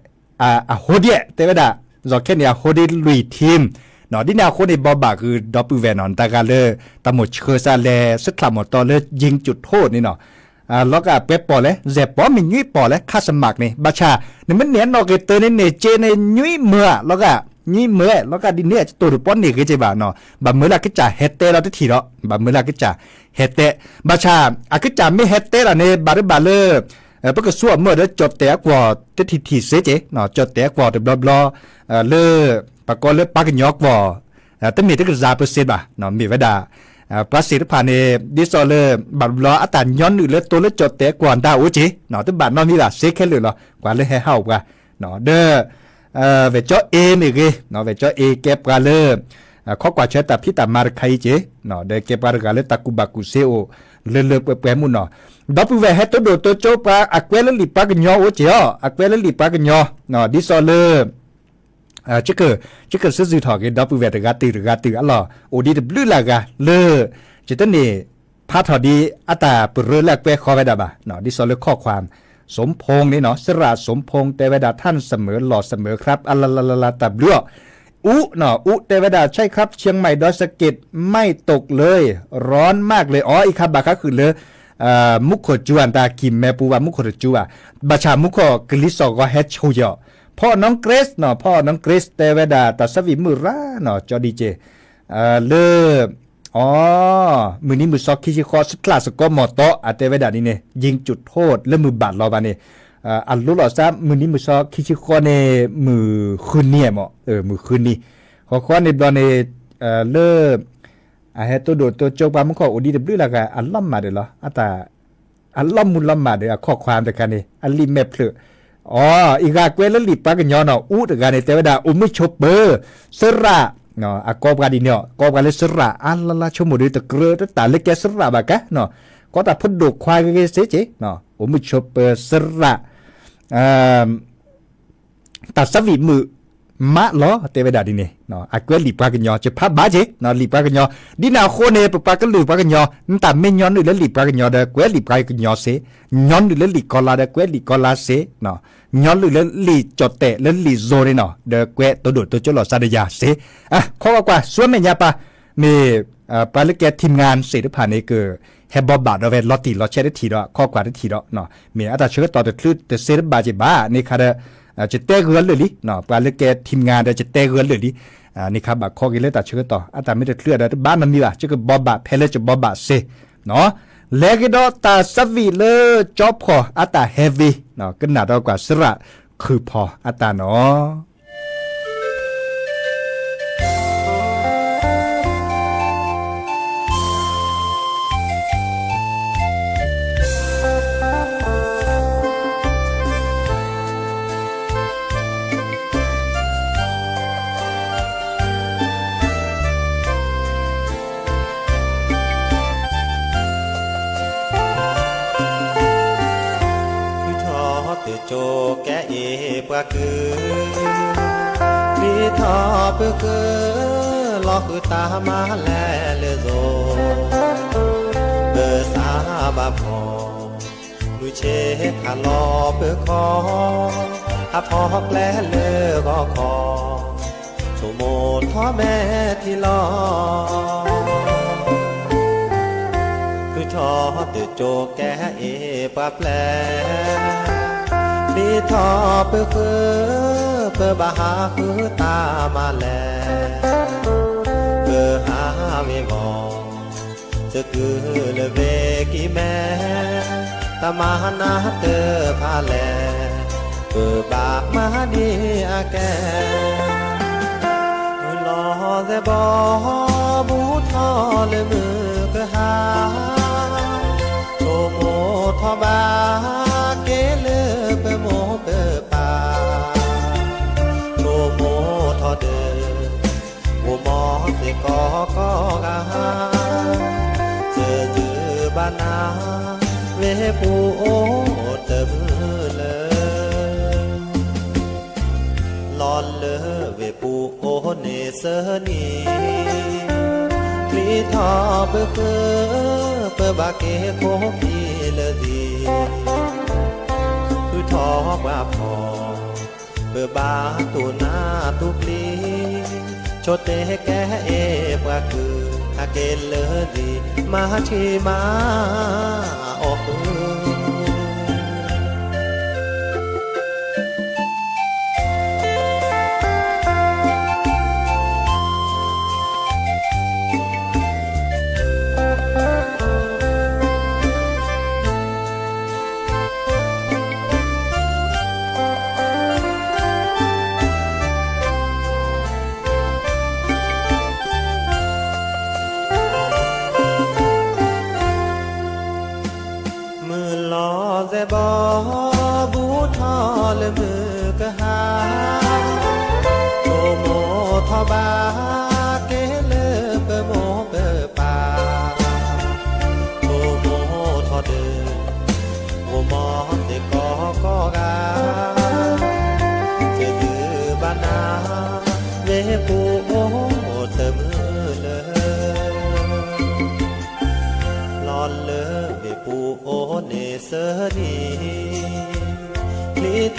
အဟိဒ် တဲဝဲဒၣ်, ယီၤခဲန့ၣ် အဟိဒ်လွံၢ် ทีม နီၤ ဒ်န့ၣ်အဃိန့ၣ် ဘိးဘၣ်ဃုာ်ဒီပုၢ်ဝဲၢ်နီၤ နတၢ်ဂၤလၢ တၢ်မိၣ်ဆှၢစ့လဲၤဆှၢချါမီၤတီလၢ ยิงจุดโทษ န့ၣ်နီၤ လီၤဂာ်ပှဲၤပီၢ်လဲၣ် ယဲၢ်ပီၢ်မ့ၢ်နွံပီၢ်လဲၣ် ခါစမးန့ၣ် ဘၣ်ဆၣ် နမ့ၢ်န့ၢ်အနီၣ်ဂ့ၤတၢ်န့ၣ်န့ၢ်က့ၤန့ၣ် နွံမၢဧါ လီၤဂာ် နွံမၢ လီၤဂာ်ဒ်န့ၣ် ယတိၢ်တပီန့ၢ်ဂ့ၤက့ၤဘၣ်နီၤ ဘၣ်မၢလၢအကစၢ်ဟဲတဲလီၤတထံၣ်ဒီး ဘၣ်မၢလၢအကစၢ်ဟဲတဲ, ဘၣ်ဆၣ် အကစၢ်မ့ၢ်ဟဲတဲလီၤန့ၣ် ဘၣ်တဘၣ်လၢ ပကစူအမၢဒီးကၠီၣ်တဲာ်အကွီၢ်တထံၣ်ထံၣ်စ့က့ၤ, ကၠီၣ်တဲာ်အကွီၢ်တဘျီဘျီ လၢ ပှၤကိးလၢပှၤကညီကွီၢ် တမ့ၢ်တကစၢ်ပစ့ဘၣ်, မ့ၢ်ဝဲဒၣ် ပှၤသ့ၣ်တဖၣ်န့ၣ် ဒ်သိးလၢ ဘၣ်တဘျီအတၢ်ညီနုၢ်လၢသိလၢကၠီၣ်တဲာ်ကွီၢ်တၢ်အိၣ်က့ၤ တဘၣ်နီတမံၤဘၣ် စ့ခဲလၢာ်လီၤ ပှၤလၢဟဲဟးအိၣ်ပှၤ, ဒီး ဝဲၢ်ကၠီအ့မ့ၢ်ဂ့ၤ, ဝဲၢ်ကၠီအ့ကဲပှၤလၢ ခီကွၢ်ဆၢတၢ်ဖံးတၢ်မၤတခါအံၤက့ၤ, ဒီးကဲပှၤတဂၤလၢတၢ်ကူၣ်ဘၣ်ကူၣ်စ့အိၣ် လၢလၢပှဲၤပှဲၤမုၢ်နီၤ, ဒီပုၢ်ဝဲၢ်ဟဲတိၢ်ဒိၣ်တိၢ်ကၠိပှၤအကွဲလၢလံာ်ပှၤကညီအိၣ်က့ၤအီၤ အကွဲလၢလံာ်ပှၤကညီ, ဒ်သိးလၢ ယက ယကစုၣ်စုၣ်ထီၣ်က့ၤ ဒီပုၢ်ဝဲၢ်တဂၤတုၤတဂၤတုၤအလီၢ် အိၣ်ဒံးတဘျုးလၢ်ဂၤလၢ ယတန့ၢ်ဖးထီၣ်ဒံးအတၢ်ပရၢလၢအကွဲဃီဝဲဒၣ်ဘၣ်, ဒ်သိးလၢခီၣ်ခွါ สมพงษ์ န့ၣ်နီၤ စရၣ် สมพงษ์ တဲဝဲဒၣ် ท่านเสมอหล่อเสมอครับ အလလလလ တၢ်ဘျုးအီၤ, အူနီၤ အူတဲဝဲဒၣ် ใช่ครับ เชียงใหม่ดอยสะเก็ดไม่ตกเลย ร้อนมากเลย အီၤအံၤခါဘၣ်ဃးဃုာ်လၢ မူခိၣ်စူၤအတၢ်ကံၢ်မဲပူၤဘၣ် မူခိၣ်တစူၤဘၣ်, ဘၣ်ဆၣ်မူခိၣ်ကလံၤစိးဂီၤဟဲဆူၣ်ယီၤ, ဖီၣ်နီၢ် Grace နီၤ ဖီၣ်နီၢ် Grace တဲဝဲဒၣ် တၢ်သးဝံၣ်မုၢ်ရၤနီၤ ကၠီဒံက့ၤ လၢ အီ မုၢ်နံၤမုၢ်သီခံဆံဃီ ဆှၢချါစ့ၢ်ကီးမီၤတီ အတဲဝဲဒၣ်ဒ်န့ၣ် ยิงจุดโทษ လၢမုၢ်ဘၣ်လီၤဘၣ်န့ၣ် အလိၤလိာ်သး မုၢ်နံၤမုၢ်သီခံဆံဃီန့ၣ် မုၢ်ဃုနံၤမး မုၢ်ဃုနံၤ, ဃီဃီန့ၣ်ဘျီန့ၣ် လၢ အဟဲတိၢ်ဒိၣ်တိၢ်ကၠိပှၤမူခိၣ်အိၣ်ဒံးတဘျုးလၢ်ဂၤ အလီၤမၢ်ဒီးလီၤ အတၢ် အလီၤမူလီၤမၢ်ဒီးအခီၣ်ခွါတခါန့ၣ် အလံာ်မဲာ်ဖျၢၣ်, အီ အံၤဂၤကွဲလၢလံာ်ပှၤကညီနီၤ အူတဂၤန့ၣ် တဲဝဲဒၣ် အိၣ်မုာ်ဆိးပၢၤ စရၣ်, အကိးပှၤဒ်န့ၣ်အီၤ ကိးပှၤလၢစရၣ် အါလါလါဆိကမိၣ်ဒီး တကြၢးတတၢ်လၢကဲစရၣ်ဘၣ်ကါနီၤ ကိးတၢ်ဖိဒိၣ်ခွါဂ့ၤဂ့ၤစ့က့ၤ, အိၣ်မုာ်ဆိးပၢၤ စရၣ် တၢ်သးဝံၣ်မုာ်မးလီၤ တဲဝဲဒၣ်ဒ်န့ၣ်, အကွဲလံာ်ပှၤကညီ ယဖးဘၣ်က့ၤ လံာ်ပှၤကညီ ဒ်န့ၣ်အဃိန့ၣ် ပပှၤကလုာ်ပှၤကညီ နတၢ်မ့ၢ်ညီနုၢ်လၢလံာ်ပှၤကညီဒီး ကွဲလံာ်ပှၤကညီစ့, ညီနုၢ်လၢလံာ်ကီၤလါဒီး ကွဲလံာ်ကီၤလါစ့, ညီနုၢ်လၢလံာ်ကၠီၣ်တဲာ်လၢလံာ်စိၤန့ၣ်နီၤ ဒီးကွဲတိၢ်ဒိၣ်တိၢ်ကၠိလိာ်သးဒီးယၤစ့, ခီကွၢ်ကွၢ် ဆူမဲာ်ညါပၢ် မ့ၢ် ပှၤလၢကဲ ทีมงาน သ့ၣ်တဖၣ်န့ၣ်က ဟဲဘိးဘၣ်ဒီးဝဲလီၤတံၢ်လီၤဆဲးတထံၣ်ဒီး ခီကွၢ်တထံၣ်ဒီး မ့ၢ်အတၢ်ဆၢကတီၢ်တချုးတစ့တဘၣ်က့ၤဘၣ်န့ၣ်ခါဒီး ယတဲဂၢၢ်လၢာ်လံ, ပှၤလၢကဲ ทีมงาน ဒီးယတဲဂၢၢ်လၢာ်လံ, န့ၣ်ခါဘၣ်ခီက့ၤလၢတၢ်ဆၢကတီၢ် အတၢ်မ့ၢ်တချုးဒီးတဘၣ်နီတမံၤဘၣ် ယကဘိးဘၣ်ဖဲလၢယဘိးဘၣ်စ့, လဲၤက့ၤဒီးတၢ်သးဝံၣ်လၢကၠီဖီၣ်အတၢ်ဟဲဝ့ၤ, ကနၣ်ဒီးကွၢ်စရၣ်ခုၣ်ဖီၣ်အတၢ်နီၤ. ကု, ချံထီၣ်ပဃု, လီၤဃုာ်တၢ်မၤလဲၤလၢသိ, ပစးဘၣ်ဖီၣ်, မုၢ်ဆ့ၣ်ခးလီၤပခီ, ဟးဖီၣ်ကျဲလၢဂီၤခီ, ဆိကမိၣ်ထီၣ်မဲာ်ထံလီၤ. ဃုထီၣ်တကၠိကဲအ့ၣ်ပှၤပျဲၢ်, ချံထီၣ်ပဃု, ပဘၣ်ဟးဃုတၢ်မၤလဲၤ, ပဟးဝ့ၤဝီၤ, သကုၤလၢဝ့ၤကံၢ်မဲ, တၢ်မၤနၢ်တဖၣ်လဲၣ်, ပဘၣ်မၤဒ်အကဲ, မုၢ်လီၤသဲးဘီ, ဘူးထီၣ်လၢမုၢ်ကဟါ, ဆိကမိၣ်ထီၣ်ဘၣ်က့ၤလၢပမိၢ်ပပၢ်, ဆိကမိၣ်ထီၣ်ဒီး ဂီၤမီၤသ့ၣ်ကီကီဂၤ, တဒုးဘၣ်နၤ, ဝ့ၢ်ပူၤအိၣ်တမုာ်လၢ လီၤလၢဝ့ၢ်ပူၤအိၣ်န့ၣ်သၢနံၤ, ချံထီၣ်ပဃု, ပဘၣ်က့ၤခိၣ်ခံလၢာ်သံ, ဃုထီၣ်ပှၤဖီၣ်, ပဘၣ်တူၢ်နၢ်တူၢ်ပျံၤ, ဆိတဲကဲအ့ၣ်ပှၤကုၢ်, ဟးက့ၤလၢာ်သံ, မၤထံမၤအီၣ်ဃု မုၢ်လီၤသဲးဘီ, ဘူးထီၣ်လၢမုၢ်ကဟါ, ဆိကမိၣ်ထီၣ်ဘၣ်က့ၤလၢပမိၢ်ပပၢ်, ဆိကမိၣ်ထီၣ်ဒီး ဂီၤမီၤသ့ၣ်ကီကီဂၤ, တဒုးဘၣ်နၤ, ဝ့ၢ်ပူၤအိၣ်တမုာ်လၢ လီၤလၢဝ့ၢ်ပူၤအိၣ်န့ၣ်သၢနံၤ, ချံထီၣ်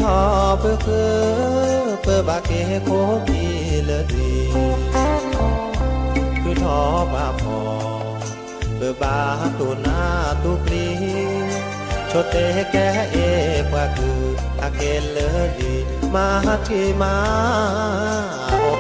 ပဃု, ပဘၣ်က့ၤခိၣ်ခံလၢာ်သံ, ဃုထီၣ်ပှၤဖီၣ်, ပဘၣ်တူၢ်နၢ်တူၢ်ပျံၤ, ဆိတဲကဲအ့ၣ်ပှၤကုၢ်, ဟးက့ၤလၢာ်သံ, မၤထံမၤအီၣ်ဃု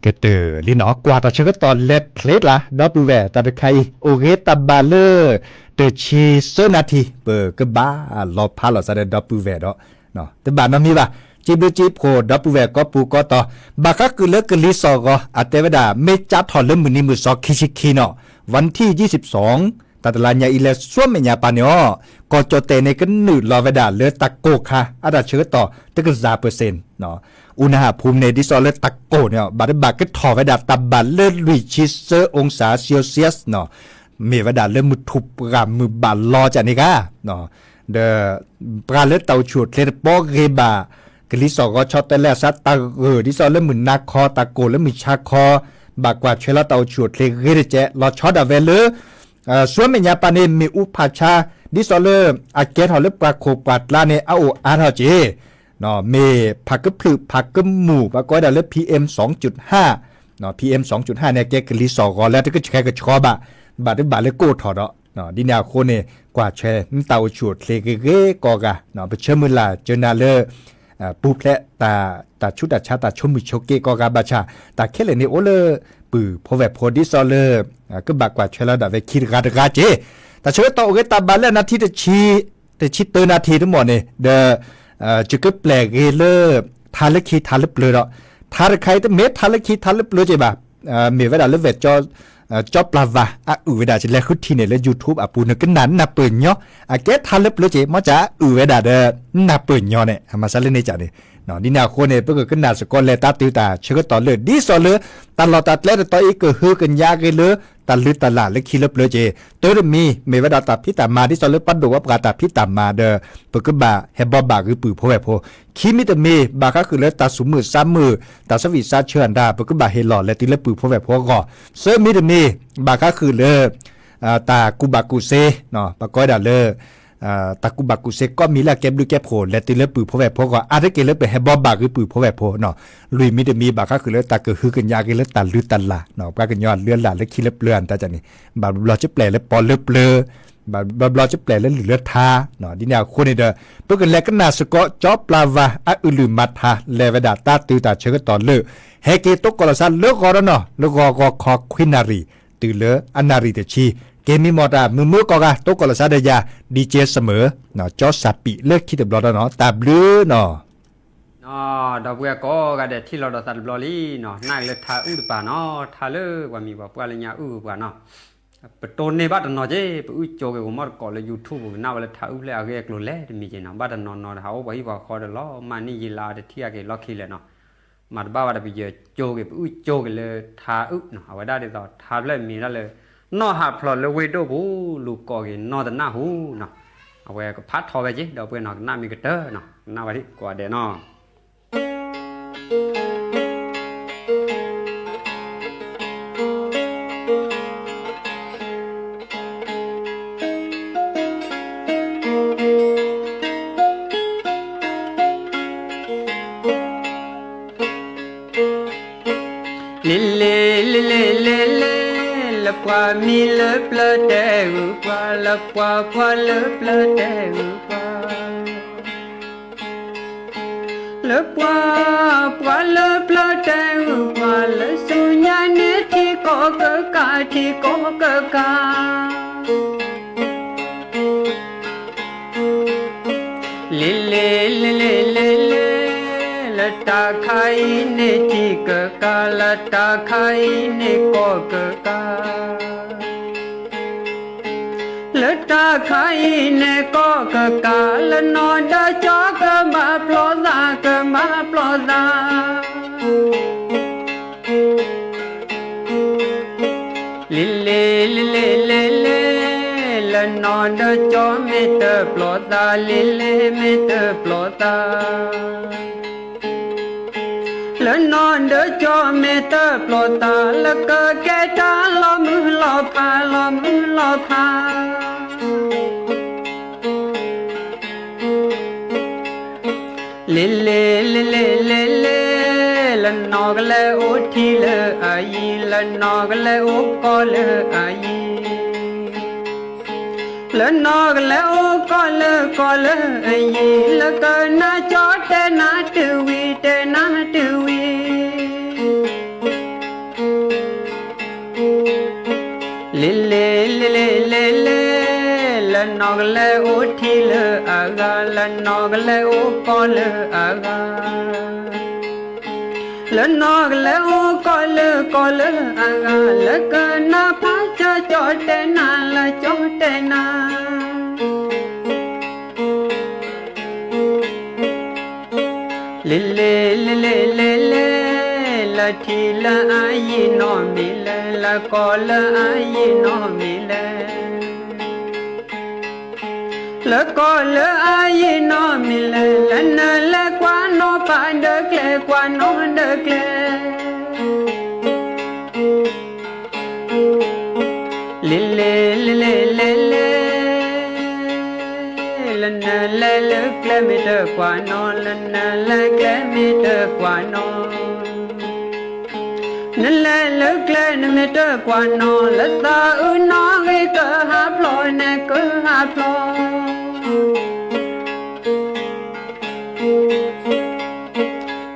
ကတၢၢ်လံနီၤ ကွၢ်တၢ်ဆၢကတီၢ်လဲၤချ့ကျါ ဒီပုၢ်ဝဲၢ် တၢ်တခါအံၤ အိၣ်ဂ့ၤတၢ်ဘၣ်လၢ တဆံသၢနၣ်ထံ ပကဘၣ်လီၤဖးလီၤစးဒီးဒီပုၢ်ဝဲၢ်ဒီး တဘၣ်နီတမံၤဘၣ်. စံးဘျုးစံးဖှိၣ် ဒီပုၢ်ဝဲၢ်ကီၢ်ပူၤကီၢ်တီၤ ဘၣ်ဃးဃုာ်လၢကလံၤစီၣ်ဂီၤ အတဲဝဲဒၣ် မ့ၢ်ကၠါထီၣ်လၢမုၢ်နံၤမုၢ်သီခံဆံခံနီၤ ဝၣ်ထံၣ်ယံၣ်စံၣ်ပစီၣ် တၢ်တလါညါအံၤလၢ ဆူမဲာ်ညါပၤန့ၣ်အီၤ ကီၢ်ကၠီၣ်တဲၣ်န့ၣ် ကနုာ်လီၤဝဲဒၣ်လၢတၢ်ကိၢ်ခါ အတၢ်ဆၢကတီၢ် တကယၤပၢၣ်စ့ၣ် အူနဟၣ်ဖူန့ၣ် ဒ်သိးလၢတၢ်ကိၢ်န့ၣ် ဘၣ်တဘၣ်ကထီၣ်ဝဲဒၣ်တၢ်ဘၣ်လၢလွံၢ်ဆံသၢ အောင်ศา Celsius နီၤ မ့ၢ်ဝဲဒၣ်လၢမုၢ်ထူၣ်ပှၢ်မုၢ်ဘၣ်လီၤကန့ၣ်ဂၤ ဒီး ပှၤလၢတၢ်အိၣ်ဆူၣ်အိၣ်ချ့တပီဂ့ၤဘၣ် ကလံၤစီၣ်ဂီၤဆီတဲလၢအစးတၢ်ဂၢၢ် ဒ်သိးလၢမုၢ်နၤခီ တၢ်ကိၢ်လၢမုၢ်ဆါခီ ဘၣ်ကွၢ်ထွဲလီၤတၢ်အိၣ်ဆူၣ်အိၣ်ချ့ဂ့ၤတကဲး လီၤဆီဒၣ်ဝဲလၢ ဆူမဲာ်ညါပၤန့ၣ် မ့ၣ်အူဖးဆါ ဒ်သိးလၢ အကဲထီၣ်လၢပှၤခိၣ်ပှၤကျါန့ၣ် အအိၣ်အါထီၣ်က့ၤ မ့ၢ်ဖးကဖျုးဖးကမူၣ် ပှၤကိးဝဲဒၣ်လၢ PM စူၣ်ဟၣ် PM စူၣ်ဟၣ်န့ၣ် ကဲကလံၤစီၣ်ဂီၤလၢတကဆှဲကဆှီဘၣ် ဘၣ်တဘၣ်လၢကိၢ်ထီၣ်ဒီး ဒ်န့ၣ်အဃိန့ၣ် ကွၢ်ထွဲမ့ၢ်တၢ်အိၣ်ဆူၣ်အိၣ်ချ့ဂ့ၤဂ့ၤကိးဂၤ ပဆၢမုၢ်လၢ်စၢၤနၤလၢ ပူၤဖျဲး တၢ်ဆူးတၢ်ဆါတၢ်ဆိမိၣ်ဆိက့ကိးဂၤဘၣ်ဆၣ် တၢ်ခဲလၢာ်န့ၣ်အိၣ်လၢ ပုၢ်ဖိဝဲၢ်ဖိဒ်သိးလၢ ကဘၣ်ကွၢ်ထွဲလီၤဒၣ်ဝဲခံတဂၤတဂၤက့ၤ တၢ်ဆၢကတီၢ်အိၣ်ဂ့ၤတၢ်ဘၣ်လၢအနၣ်ထံတဆံ တဆံသၢနၣ်ထံတမီၢ်န့ၣ် ဒီး ယကပျဲၢ်ဂ့ၤလၢ ထါလၢခံထါလၢပျၢၤဒီး ထါတခါအံၤတမ့ၢ်ထါလၢခံထါလၢပျၢၤက့ၤဘၣ် မ့ၢ်ဝဲဒၣ်လၢဝဲၢ် ကၠီပျၢၤဝၤ အအုၣ်ဝဲဒၣ် ယလဲၤဃုထံၣ်န့ၣ်လၢ YouTube အပူၤ နကနၣ်နၢ်ပၢၢ်ညီ အကဲထါလၢပျၢၤက့ၤ မ့ၢ်စ့ၢ်အအုၣ်ဝဲဒၣ်ဒီး နၢ်ပၢၢ်ညီန့ၣ် အမၤစၢ်လၢန့ၣ်ကန့ၣ် ဒ်န့ၣ်အဃိန့ၣ် ပကကနၣ်စ့ၢ်ကီးလဲၤတၢ်တုၤတၢ်ဆၢကတီၢ်လၢ ဒ်သိးလၢ တၢ်လီၢ်တၢ်ကျဲတတီၤအံၤ ကဟုကညးဂ့ၤလၢ တၢ်လုၢ်တၢ်လၢ်လၢခံလၢပျၢၤက့ၤ တၢတမံၤ မ့ၢ်ဝဲဒၣ်တၢ်ဖံးတၢ်မၤ ဒ်သိးလၢပှၤဒိၣ်ပှၤပှၢ်တၢ်ဖံးတၢ်မၤဒီး ပကဘၣ်ဟဲဘီဘၣ်ဂ့ၤပုၢ်ဖိဝဲၢ်ဖိ ခံမံၤတမံၤ ဘၣ်ဃးဃုာ်လၢတၢ်သူၣ်မုာ်သးမုာ် တၢ်ဆၢဝံၣ်ဆၢဆၢအတၢ် ပကဘၣ်ဟ့ၣ်လီၤလဲၤတုၤလၢပုၢ်ဖိဝဲၢ်ဖိအဂီၢ် သၢမံၤတမံၤ ဘၣ်ဃးဃုာ်လၢ တၢ်ကူၣ်ဘၣ်ကူၣ်သ့ ပကိးဝဲဒၣ်လၢ တၢ်ကူၣ်ဘၣ်ကူၣ်သ့ကိးမံၤလၢအကဲဘျုးကဲဖှိၣ် လဲၤတုၤလၢပုၢ်ဖိဝဲၢ်ဖိအဂီၢ် အါတက့ၢ်လၢပဟဲဘီဘၣ်ဂ့ၤပုၢ်ဖိဝဲၢ်ဖိနီၤ လွံၢ်မံၤတမံၤ ဘၣ်ဃးဃုာ်လၢတၢ်ကဟုကညးဂ့ၤလၢတၢ်လုၢ်တၢ်လၢ် ပှၤကညီအလုၢ်အလၢ်လၢခံလၢပျၢၤအတၢ်န့ၣ် ဘၣ်ဘျီဘျီကပျဲၢ်လၢပီလၢပျၢၤ ဘၣ်ဘျီဘျီကပျဲၢ်လၢလုၢ်လၢထါ ဒ်န့ၣ်အဃိန့ၣ်ဒီး ပကလဲၤကနၣ်စ့ၢ်ကီး ကၠီပျၢၤဝၤ အအုၣ်လုၢ်မၤထါ လဲၤဝဲဒၣ်တၢ်တုၤတၢ်ဆၢကတီၢ်လၢ ဟဲက့ၤတိကိၢ်လီၤသးလၢဂီၤဒီးနီၤ လၢဂီၤဂီၤခီခွံနၣ်ရံၣ် တုၤလၢအနၣ်ရံၣ်တဆံ က့ၤမံမီၢ်တၢ်မုာ်မုာ်ကိးဂၤ တိကိၢ်လီၤသးဒီးယၤ DJ Smurf ကၠီစၢ်ပံးလၢခံတဘျီဒီးနီၤ တၢ်ဘျုးနီၤ ဒီပုၢ်ဝဲၢ်ကိးဂၤဒဲးထံၣ်လီၤဒီးသးတဘျီလံနီၤ နာ်က့ၤလၢထါအုၣ်တပၤနီၤ ထါလၢပှၤမံၤပှၤပှၢ်လၢညါအုၣ်ပှၤနီၤ ပတိၢ်န့ၢ်ဘၣ်တနီၤက့ၤ ပအုၣ်ကၠိက့ၤဂီၤမီၢ်တကိးလၢ YouTube ပကနၣ်ဝဲလၢထါအုၣ်ဖျဲၣ်အဂ့ၢ်အကျိၤလဲၣ်တမံၤက့ၤနီၤ ဘၣ်တနီၤနီၤဒီးဟးအိၣ်ပှၤဟံၣ်ပှၤဃီဒီးလီၤ မၤန့ၢ်ယံာ်လါတထံၣ်အက့ၤလီၢ်ခံလဲၣ်နီၤ မၤတဘၣ်ဘၣ်ဒီး ပယၢၤကၠိက့ၤ ပအုၣ်ကၠိက့ၤလၢထါအုၣ်နီၤ အဝဲဒၣ်ဒ်သိးထါဖျၢၣ်မံၤဒၣ်လၢ နီၢ်ဟးဖျိးလၢဝ့ၢ်ဒိၣ်ပူၤ လူၤကိးက့ၤနီၢ်တနၢ်ဟူနီၤ အဝဲကဖးထီဝဲက့ၤ ဒီပုၢ်ဝဲၢ်နီၤ ကနၣ်မ့ၢ်ကတၢၢ်နီၤ ကနၣ်ဝဲဒၣ်ကိးဂၤဒဲးနီၤ လ့လ့လ့လ့လ့လ့ လၢပှၤမံၤလၢပျၢၤတဲဂုာ်ပှၤ လၢပှၤပှၤလၢပျၢၤတဲဂုာ်ပှၤ လၢပှၤပှၤလၢပျၢၤတဲဂုာ်ပှၤ လၢဆူညါန့ၣ်ထံကီၢ်ကကး ထံကီၢ်ကကး လ့လ့လ့လ့လ့လ့ လၢတၢ်ခါအံၤန့ၣ်ထံကကး လၢတၢ်ခါအံၤန့ၣ်ကီၢ်ကကး လၢတၢ်ခါအံၤန့ၣ်ကီၢ်ကကး လၢနီၢ်ဒီးကၠီကဘၣ်ပျီသး ကဘၣ်ပျီသး လ့လ့လ့လ့လ့ လၢနီၢ်ဒီးကၠီမ့ၢ်တပျီသး လ့လ့မ့ၢ်တပျီသး လၢနီၢ်ဒီးကၠီမ့ၢ်တပျီသး လၢကကဲတၢ်လီၤမုၢ်လီၤဖး လီၤမုၢ်လီၤဖး လ့လ့လ့လ့လ့လ့ လၢနီၢ်ကလဲၤအိၣ်ထံလၢအယံၤ လၢနီၢ်ကလဲၤအိၣ်ကီၢ်လၢအယံၤ လၢနီၢ်ကလဲၤအိၣ်ကီၢ်လၢကီၢ်လၢအယံၤ လၢကနၢ်ကၠီတဲနၢ်တဝံၤ တဲနၢ်တဝံၤ နီၢ်ကလဲၤအိၣ်ထံလၢအဂၤ, လၢနီၢ်ကလဲၤအိၣ်ကီၢ်လၢအဂၤ, လၢနီၢ်ကလဲၤအိၣ်ကီၢ်လၢကီၢ်လၢအဂၤ, လၢကနၢ်ဖးကၠီကၠီတဲနၤ လၢကၠီတဲနၤ လ့လ့လ့လ့လ့လ့, လၢထံလၢအယံာ်နီၢ်မံၤလဲၣ်, လၢကီၢ်လၢအယံာ်နီၢ်မံၤလဲၣ်, လၢကီၢ်လၢအယံာ်နီၢ်မံၤလဲၣ်, လၢနလဲၤကွၢ်နီၢ်ပၢ်ဒီးကျဲ ကွၢ်နီၢ်ဒီးကျဲ လ့လ့လ့လ့လ့လ့, လၢနလဲၤလၢကျဲမ့ၢ်တကွၢ်နီၢ်, လၢနလဲၤကျဲမ့ၢ်တကွၢ်နီၢ်, နလဲၤလၢကျဲနမ့ၢ်တကွၢ်နီၢ်, လၢသးအုးနီၢ်ဂ့ၤကဟးဖျိး နကဟးဖျိး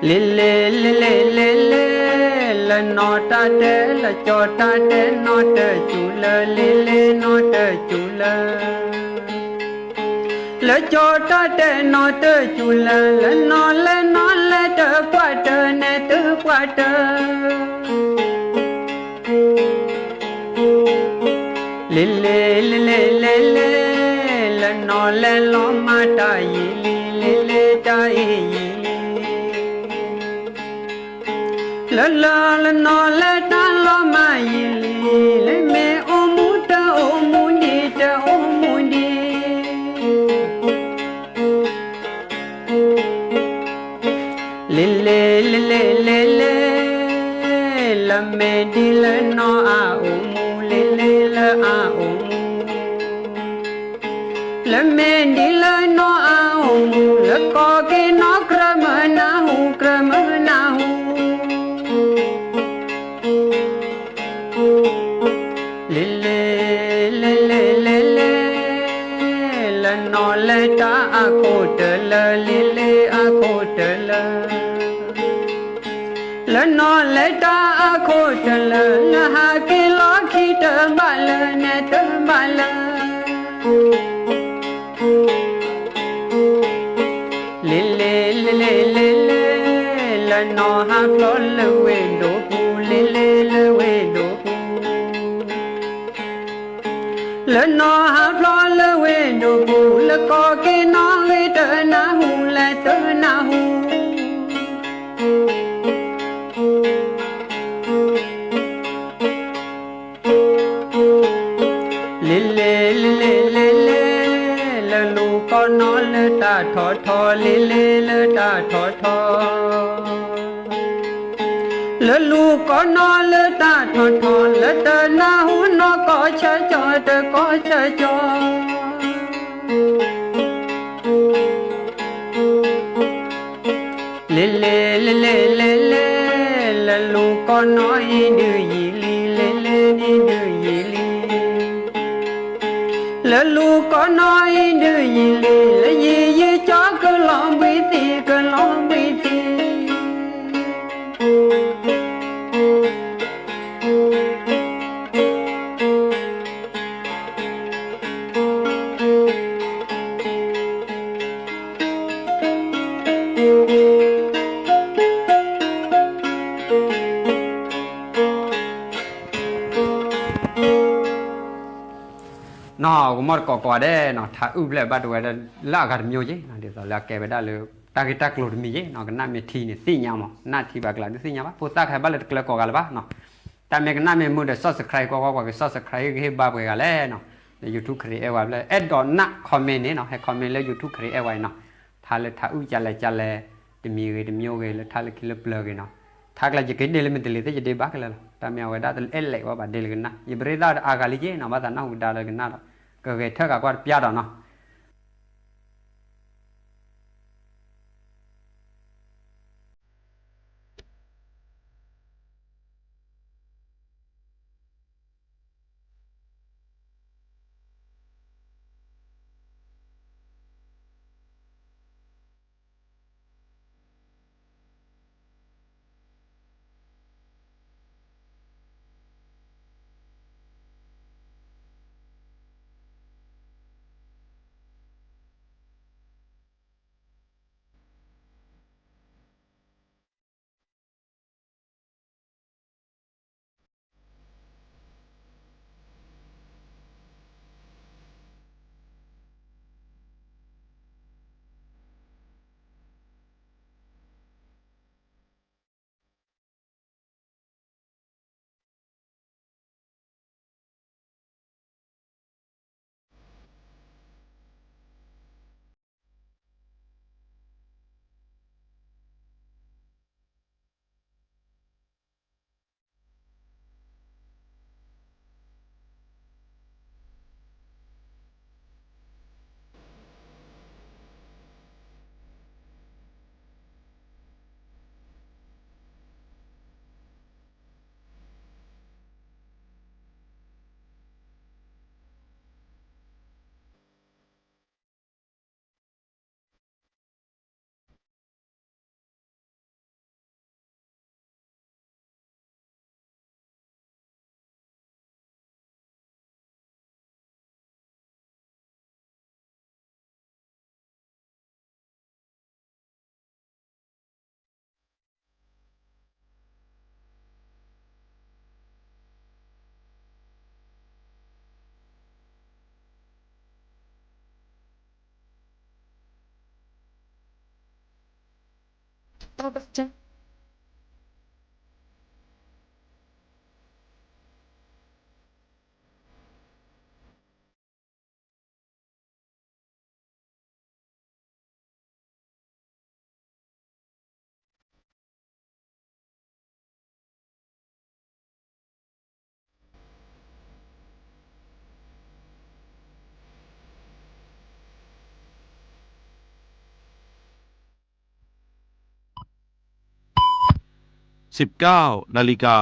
လ့လ့လ့လ့လ့လ့, လၢနီၢ်တၢ်တဲလၢကၠီတၢ်တဲနီၢ်တစူၤလၢ, လ့လ့နီၢ်တစူၤလၢ, လၢကၠီတၢ်တဲနီၢ်တစူၤလၢ, လၢနီၢ်လဲၤနီၢ်လဲၤတပှၢ်တၢၢ် နဲတပှၢ်တၢၢ် လ့လ့လ့လ့လ့, လၢနီၢ်လဲၤလီၤမၢ်တၢ်ယံာ်လံ, လ့လ့တၢ်အံၤယံာ်လံ, လၢလၢလၢနီၢ်လဲၤတၢ်လီၤမၢ်ယံာ်လံ, လၢမ့ၢ်အိၣ်မူတအိၣ်မူဒံးတအိၣ်မူဒံး လ့လ့လ့လ့လ့လ့, လၢမ့ၢ်ဒ်လၢနီၢ်အအိၣ်မူ, လ့လ့လၢအအိၣ်မူ, လၢမ့ၢ်ဒ်လၢနီၢ်အအိၣ်မူ, လၢကီၢ်က့ၤနီၢ်ကြၢးမုၢ်နၢ်ဟူ, ကြၢးမုၢ်နၢ်ဟူ လ့လ့လ့လ့လ့လ့, လၢနီၢ်လဲၤတၢ်အခိၣ်တလၢ, လ့လ့အခိၣ်တလၢ, လၢနီၢ်လဲၤတၢ်အခိၣ်တလၢ, လၢဟးက့ၤလီၢ်ခံတဘၣ်လၢ, နဲတဘၣ်လၢ လ့လ့လ့လ့လ့လ့, လၢနီၢ်ဟးဖျိးလၢဝ့ၢ်ဒိၣ်ပူၤ, လ့လ့လၢဝ့ၢ်ဒိၣ်ပူၤ, လၢနီၢ်ဟးဖျိးလၢဝ့ၢ်ဒိၣ်ပူၤ, လၢကီၢ်က့ၤနီၢ်ဂ့ၤတနၢ်ဟူ, လဲၤတနၢ်ဟူ လ့လ့လ့လ့လ့လ့, လၢလူၤကီၢ်နီၢ်လၢတၢ်ထီၣ်ထီ, လ့လ့လၢတၢ်ထီၣ်ထီ, လၢလူၤကီၢ်နီၢ်လၢတၢ်ထီၣ်ထီ, လၢတနၢ်ဟူနီၢ်ကီၢ်ဆၢကၠီ, တကီၢ်ဆၢကၠီ လ့လ့လ့လ့လ့လ့, လၢလူၤကီၢ်နီၢ်အံၤဒုးယံာ်လံ, လ့လ့ဒုးယံာ်လံ, လၢလူၤကီၢ်နီၢ်အံၤဒုးယံာ်လံ, လၢယံာ်ယံာ်ကၠီကလီၤဘှံးသံ, ကလီၤဘှံးသံနီၢ် ကမီၢ်တကိးကိးဂၤဒဲးနီၤ ထးအုၣ်ဖျဲၣ်ဘၣ်တဝဲဒၣ်လၢအဂၤတမံၤယ့ၣ်နီၤ ဒ်သိးလၢအကဲဝဲဒၣ်လၢ တၢ်ဂ့ၢ်တၢ်ကျိၤတမံၤယ့ၣ်နီၤ ကနၣ်မ့ၢ်ထံန့ၣ်သ့ၣ်ညါမး နၢ်ထံဘၣ်ကလၤဒုးသ့ၣ်ညါဘၣ် ဖိသၣ်ခါဘၣ်လၢတကျၢၤကိးဂၤလၢၤဘၣ်နီၤ တၢ်မ့ၢ်ကနၣ်မ့ၢ်မုာ်ဒီး subscribe ကွၢ်ကွၢ်ကွၢ်က့ၤ subscribe ကဟ့ၣ်ဘါပှဲၤဂၤလဲၣ်နီၤ လၢ YouTube ခရံာ်အဲၣ်ဝဲဖျဲၣ် အဲၣ်ဒိးနၢ် comment န့ၣ်နီၤ ဟဲ comment လၢ YouTube ခရံာ်အဲၣ်ဝဲအံၤနီၤ ထါလၢထးအုၣ်ကလဲၣ်ကလဲၣ် တမံၤဂ့ၤတမံၤဂ့ၤ လၢထါလၢခံလၢပျၢၤဂ့ၤနီၤ ထါကျါယကဟ့ၣ်ဒ့လၢမ့ၢ်တလံၤသ့ၣ်ယဒ့ဘၣ်ကလဲာ်လီၤ တၢ်မ့ၢ်အဝဲဒၣ်တအဲၣ်လဲၣ်ဝဲဘၣ်ဒ့လၢကနၣ် ယပရ့သၣ်အါဂၤလံက့နီၤ ဘၣ်သးနၢ်ဟူကဒါလၢကနၣ်ဒီး ကဂဲၤထၢၣ်ဂၤကွၢ်တပျၢ်ဒီးနီၤ สิบเก้านาฬิกา